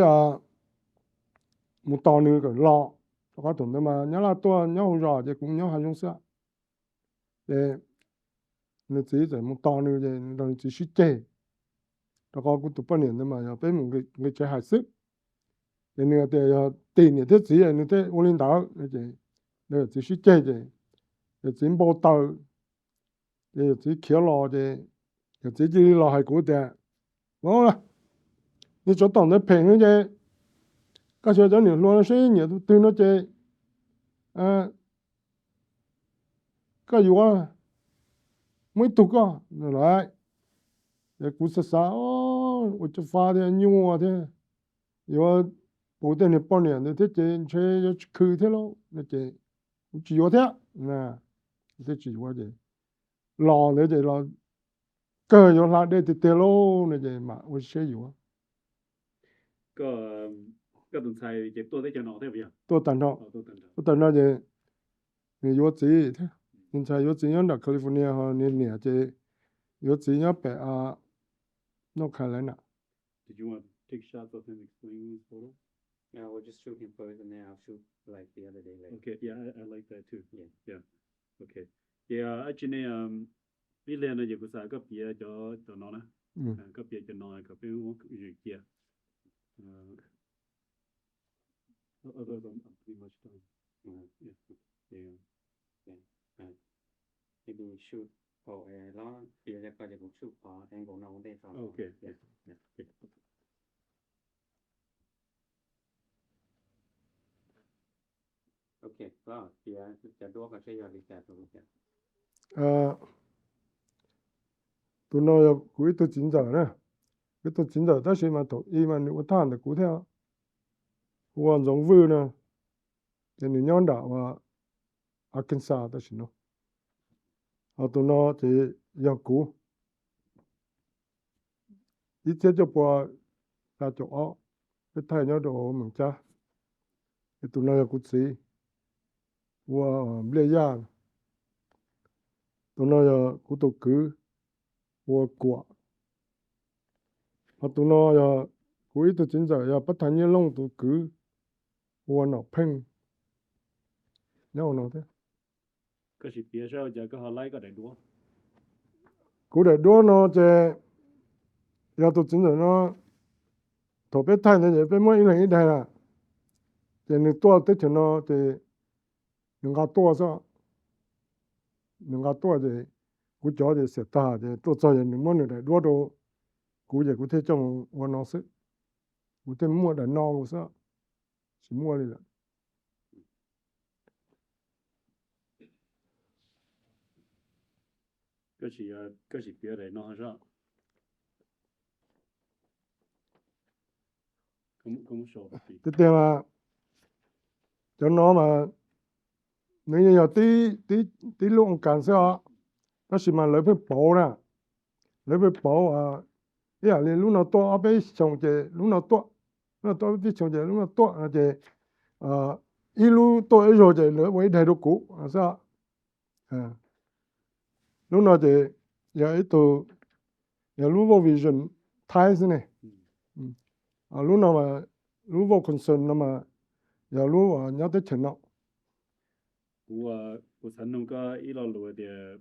mus tos nws kom los, rau qhov thaum ntawd mas Nyab Laj tuaj nyob hauv zos ces kuv nyob hav zoov xwb. Ces nws txiv txawm mus tos nws ces nws nrog nws txiv sib ceg, rau qhov kuv tus poj niam ntawd mas yog peb mus nqi tsev hais xwb. Ces nws hais tias yog tim niam thiab txiv nws thiaj ua li ntawd. Ces yawm txiv sib ceg ces yawm txiv npau taws, ces yawm txiv khiav los ces yawm txiv cia li los hais kuv tias, Vauv, niag tsov tom ntawd phem heev ces koj xyuas cov niam hluas no seb nyiam tus twg no ces koj yuav, muaj ib tug koj lawm. Ces kuv xav xav, ua Cob Fab thiab nyuaj thiab, yuav kuv tej niag poj niam ntawd thiab ces ntshe yuav tsis khw thiab lauj no ces kuv tsis yuav thiab. Thiaj tsis yuav ces los ntawd ces los kawg yuav hla dej tiag tiag lauj no ces mam ua siab yuav. Tuaj tag nrho, tuaj tag nrho ces nws yuav txiv thiab. Nws ntxhais yuav txiv nyob nram California ho nws niam ces yuav txiv nyob pem North Carolina. Ces ib pliag no ces kuv xav koj piav cov no na, koj piav cov no kom peb muab zws cia. Tus no yog kuv ib tug txiv ntxawm na, ib tug txiv ntxawm tab sis mas thaum i mas nws ua thaj ntawm kuv thiab, hu ua Ntxoov Vwj no, ces nws nyob nram ua Arkansas tam sim no. Ho tus no ces yog kuv, ib txhiab cuaj pua xya caum ob, peb thaij nyob rau Moos Cab. Es tus no yog kuv txiv, ua Npliaj Yaj. Tus no yog kuv tus kwv, ua Kuam. Ho tus no yog kuv ib tug txiv ntxawm yog Pab Thaj Nyiaj Looj tus kwv, ua Nom Pheej. Nyob ua no thiab. Kuv daim duab no ces yog tus txiv ntxawm no, thaum peb thaij ntawd ces peb muab ib leeg ib daim na, ces nws tuaj teb chaws no ces nws nqa tuaj xwb. Nws nqa tuaj ces kuv cov ces xiam tag ces tuaj txog ces nws muab nws daim duab rau kuv ces kuv thiaj coj mus ua no xwb. Kuv thiaj muaj daim no xwb, tsis muaj li lawm. Koj sim piav daim no. Tiag tiag mas cov no mas nws yeej yog tib lub oo kas xwb os, tab sis mas lawv pheej pauv na, lawv pheej pauv ib yam li lub no tuaj ob peb xyoos ces lub no tuaj, lub no tuaj ob peb xyoos ces lub no tuaj no ces ib lub tuaj ib zaug ces lawv ua ib daim rau kuv xwb. Lub no ces yog ib tug, yog lub World Vision Thai xwb ne. Lub no, lub World Concern no mas yog lub nyob teb chaws no. Kuv, kuv xav nug koj ib lo lus tias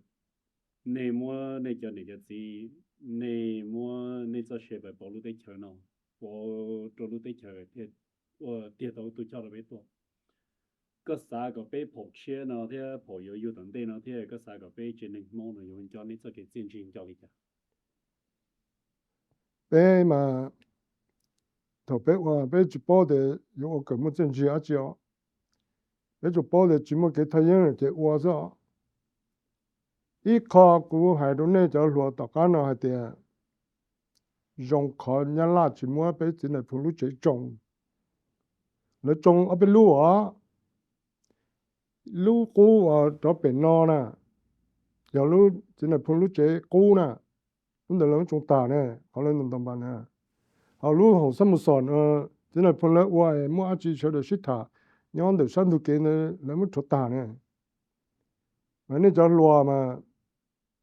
nej muab nej cov niam cov txiv, nej muab nej txoj sia pauv lub teb chaws no, pauv rau lub teb chaws thiaj ua tiag tau tus coj rau peb tuaj. Koj xav kom peb phaum tshiab no thiab phaum yuav yug tom ntej no thiab koj xav kom peb tsev neeg Hmoob no yuav nco nej txoj kev txiaj ntsig nco li cas? Peb mas thaum peb ua peb tsis paub tias yuav ua kom muaj txiaj ntsig dab tsi os. Peb tsuas paub tias tsis muaj kev thaj yeeb ces ua xwb os. Ib qho kuv hais rau nej cov hluas tom qab no hais tias zoo qhov Nyab Laj tsis muab peb txiv Nais Phoo lub tsev tsoo. Lawv tsoo ob peb lub os. Lub qub uas rov pem no na, yog lub txiv Nais Phoo lub tsev qub na, lub ntawd lawv muab tsoo tag ne, qhov lawv ntaus npas na. Ho lub hauv xab mus xom txiv Nais Phoo lawv ua es muaj dab tsi sawv daws sib tham nyob ntawm sab ntug kev ntawd lawv muab rhuav tag ne. Mas nej cov hluas mas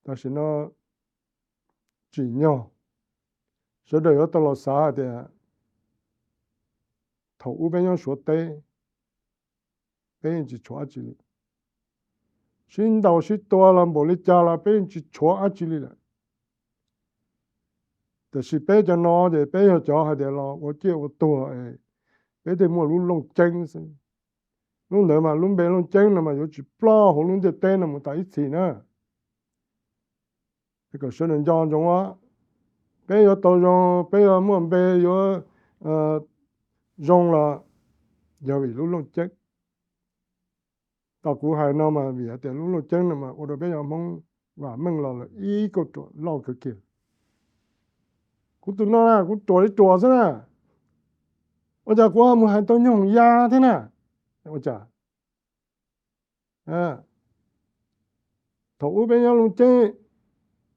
tam sim no tsim nyog sawv daws yuav tau los xav hais tias thaum ub peb nyob Suav teb, peb yeej tsis tshuav dab tsi li. Sib ntaus sib tua los npaum li cas los peb yeej tsis tshuav dab tsi li lawm. Tiam sis peb cov no ces peb yog cov hais tias los ua ciaj ua tuag, peb thiaj muaj lub Looj Ceeb xwb. Lub ntawd mas lub npe Looj Ceeb no mas yuav tsis ploj hauv lub ntiaj teb no mus tas ib txhis na. Kom sawv daws nco ntsoov os, peb yuav tau zoo, peb yuav muaj npe yuav zoo los yog vim lub Looj Ceeb. Tau kuv hais no mas vim hais tias lub Looj Ceeb no mas ua rau peb cov Hmoob vam meej los lawm ib kauj ruam loj kawg kiag. Kuv tus no na kuv ruam li ruam xwb na, Ua cas kuv ho mus hais tau nyoog ya thiab na? Ua cas? Thaum ub peb nyob Looj Ceeb,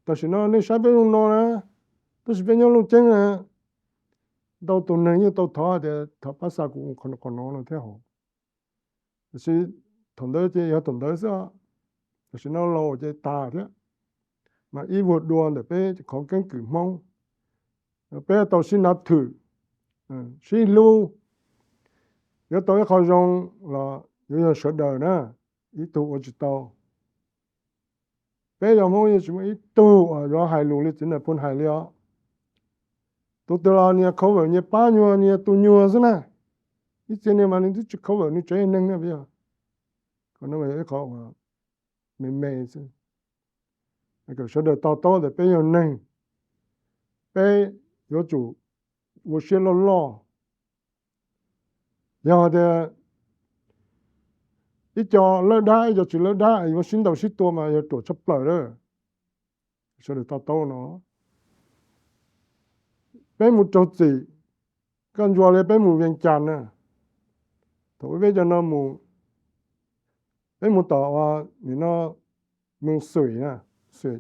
tam sim no nej saib peb zoo no na, tab sis peb nyob Looj Ceeb na, ntau tus neeg yeej tau thov tias thov pab xa kuv qhov no no thiab hos. Tiam sis thaum ntawd ces yog thaum ntawd xwb, tam sim no laus ces tas thiab. Mas ib vuag dua ntawm peb qhov keeb kwm Hmoob, peb tau sib nav thwm, sib hlub, yuav tau ib qho zoo los yuav yog sawv daws na, ib tug ua tsis tau. Peb yog Hmoob yeej tsis muaj ib tug uas yuav hais lus li txiv Nais Phoo hais li os. Tus twg los nias cover nyias pab nyuag nias tus nyuag xwb na. Ib txhia niag mas nws twb tsis cover nws tsev neeg na, yog, yog ib qho me me xwb. Kom sawv daws to taub tias peb yog neeg, peb yuav tsum ua siab loj loj. Yog tias ib co lawb dab ib co tsis lawb dab yuav sib ntaus sib tua mas yog ruam tshaj plaws lawm. Sawv daws to taub no. Peb mus raug txim, koj ntsuas li peb mus Vees Cas na, thaum peb cov no mus, peb mus tom nim no Moos Xwm na, Xwm,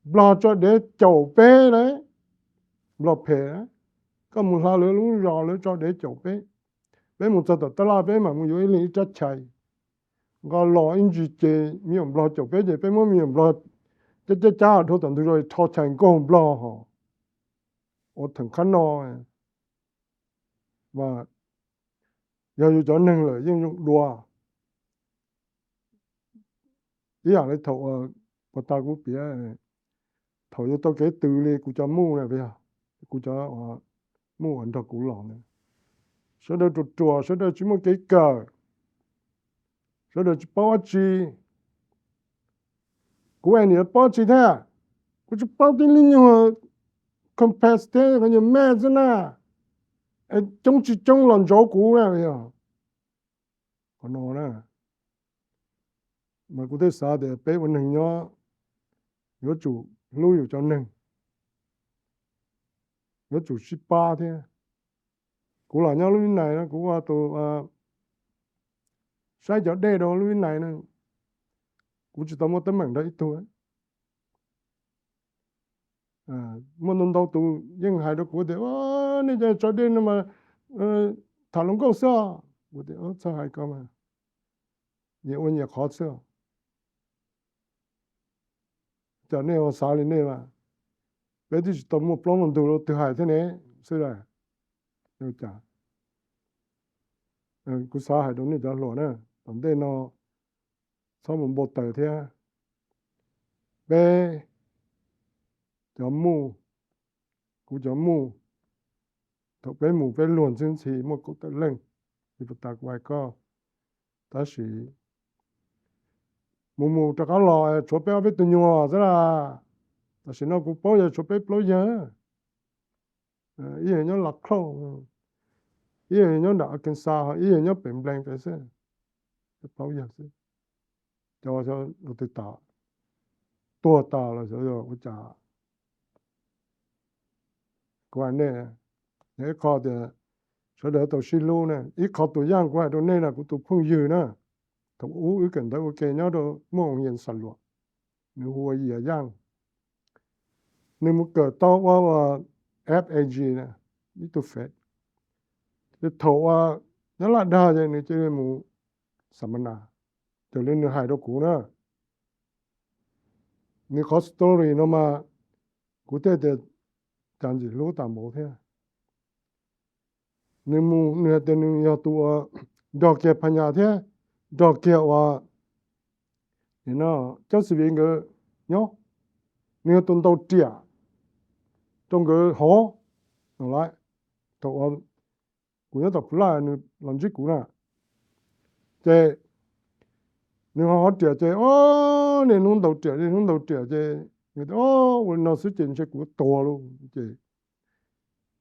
Nplog tso dev caum peb lawm, Nplog phem. Koj mus hla lawv lub zos lawv tso dev caum peb. Peb mus txog tom tab laj peb mam mus yuav ib leeg ib rab chais, nqa los ib ntsis ces me nyuam Nplog caum peb ces peb muab me nyuam Nplog cab cab cab dhau tom ntug zos rho chais nkaug Nplog hos. Ua theem qhab no mas yog yus cov neeg lawm yeej zoo dua. Ib yam li thaum uas puag ta kuv piav, thaum yuav tau kev tws li kuv cov muj na, kuv cov muj uas nrog kuv los na, sawv daws ruam ruam, sawv daws tsis muaj kev kawm, sawv daws tsis paub dab tsi. Kuv es niam paub dab tsi thiab, kuv tsis paub tib lub nyuag compass thiab nyuag map xwb na, es coob tsis coob los ntsauv kuv na. Qhov no na, mas kuv thiaj xav tias peb ua neeg nyob yuav tsum hlub yus cov neeg, yuav tsum sib pab thiab. Kuv los nyob lub Vib Nais no kuv ua tus saib cov dej rau lub Vib Nais na, kuv tsis tau muaj teeb meem nrog ib tug. Muaj ntau ntau tus yeej hais rau kuv tias, nej cov tso dej no mas tham hluas nkauj xwb os. Kuv tias, txhob hais ko mas, nyias ua nyias qhov xwb. Cas nej ho xav li nej mas, peb twb tsis tau muaj plaub muaj ntug rau twg hais thiab ne, xwb. Cas kuv xav hais rau nej cov hluas na, tom ntej no txhob mus npau taws thiab. Peb cov muj, kuv cov muj, thaum peb mus peb luag ntxhi ntxhi muaj kaum tawm leej, li puas tas kuv hais koj, tab sis mus mus rov qab los tshuav peb ob peb tug nyuag xwb las. Tam sim no kuv paub yog tshuav peb plaub yawg, ib yawg nyob Las Close, ib yawg nyob nram Arkansas, ib yawg nyob pem Nplees pem xwb. Peb plaub yawg xwb, cov twg tas, tuag tas los xyov yog ua cas. Kuv hais nej, yog ib qho tias sawv daws tau sib hlub na. Ib qho tus yaj kuv hais rau nej na, kuv tus phooj ywg na, thaum ub wb kawm ntawv ua ke nyob rau Muaj Oos Yees Xam Luam, nws hu ua Yias Yaj. Nws mus kawm tau ua FAG na, ib tug fed. Ces thaum uas nyob Laj Dag ces nws cia li mus xam mas nas, raws li nws hais rau kuv na. Nws qhov story no mas kuv thiaj tias cas ntxim hlub tas npaum thiab. Nws mus nws hais tias nws yog tus uas nrog kiag Phas Nyas thiab nrog kiag uas Cab Xis Vis nkawd nyob, nws yog tus ntaus riam rau nkawd hov no lawm. Thaum uas kuv nyob tom Phu Laj nws los ntsib kuv na, ces nws ho hov riam ces, o, niaj hnub ntaus riam, niaj hnub ntaus riam ces nws tias, o, ua li no xwb ces ntshe kuv tuag lauj. Ces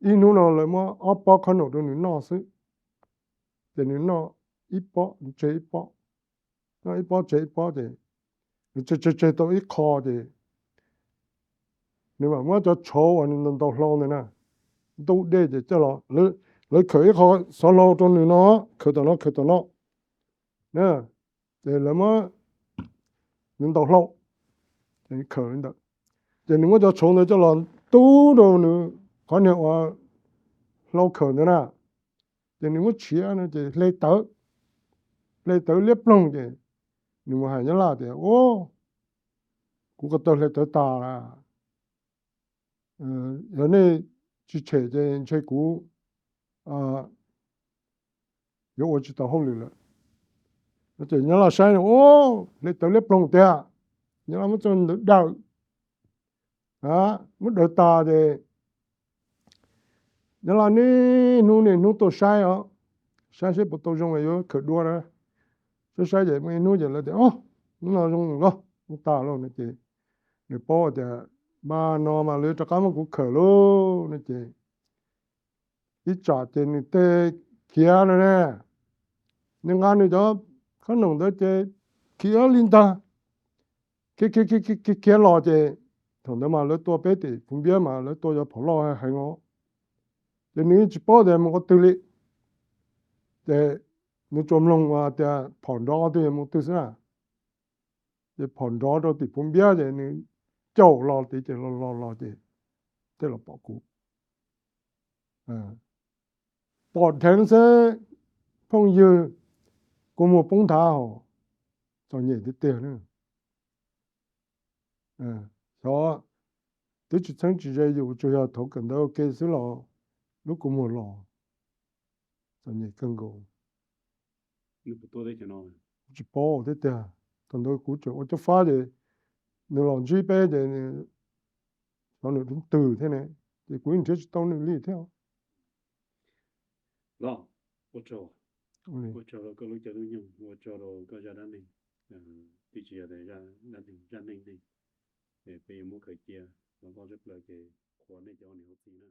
ib hnub no lawv muab ob pob khob noom rau nws noj xwb, ces nws noj ib pob tseg ib pob, noj ib pob tseg ib pob ces nws tseg tseg tseg tau ib qho ces nws mam muab cov tshauv uas nws ntaus hlau ntawd na, ntub dej ces coj los, lawv, lawv khawm ib qho xov hlau rau nws no, khawm tom no, khawm tom no. Ces lawv muab nws ntaus hlau, ces khawm li ntawd. Ces nws muab cov tshauv ntawd coj los tub rau nws qhov niag uas hlau khawm ntawd na. Ces nws muab tshiav no ces hle tawv, hle tawv liab ploog ces nws mus hais Nyab Laj tias, Ub, kuv ko taw hle tawv tas lawm. Yog nej tsis tshem ces ntshe kuv yuav ua tsis tau hauj lwm lawm. Ces Nyab Laj saib, Ub, hle tawv liab ploog tiag. Nyab Laj muab txoj ntawd daws, muab daws tas ces Nyab Laj niaj hnub niaj hnub tuaj saib os, saib seb puas tau zoo yuav khawm dua na. Saib saib ces muaj ib hnub ces lawv tias, Ub, hnub no zoo los, hnub tas lawm no ces nws paub tias mas no mas lawv rov qab muab kuv khawm lauj no ces ib tsam ces nws tej khiav no ne, nws nqa nws cov qhob noom ntawd ces khiav li ntag. Khiav khiav khiav khiav khiav los ces thaum ntawd mas lawv tua peb tim Phum Npiab mas lawv tua cov phom loj heev os. Ces nws tsis paub tias mus qhov twg li. Ces nws tsuas mloog tias phom nrov qhov twg mus twg xwb na. Ces phom nrov rau tim Phum Npiab ces nws caum los tid ces los los los ces tej los pom kuv. Pom dheev xwb, phooj ywg, kua muag poob nthav hos, txom nyem tiag tiag na. Xyov twb tsis txheeb tsis ze yus, tsuas yog thaum kawm ntawv ua ke xwb los lub kua muag los, txom nyem kawg nkaus. Kuv tsis paub thiab tiag, thaum ntawd kuv tseem ua cob fab ces nws los ntsib peb ces xyov nws dub twg thiab ne, ces kuv yeej nrhiav tsis tau nws li thiab. Los, ua tsaug, ua tsaug rau koj lub caij lub nyoog, ua tsaug rau koj zaj dab neeg, twb tsis yog tias zaj dab neeg, zaj neej neeg, peb yuav muab khaws cia los loj tshaj plaws ces qhuas nej cov niam ua txiv na.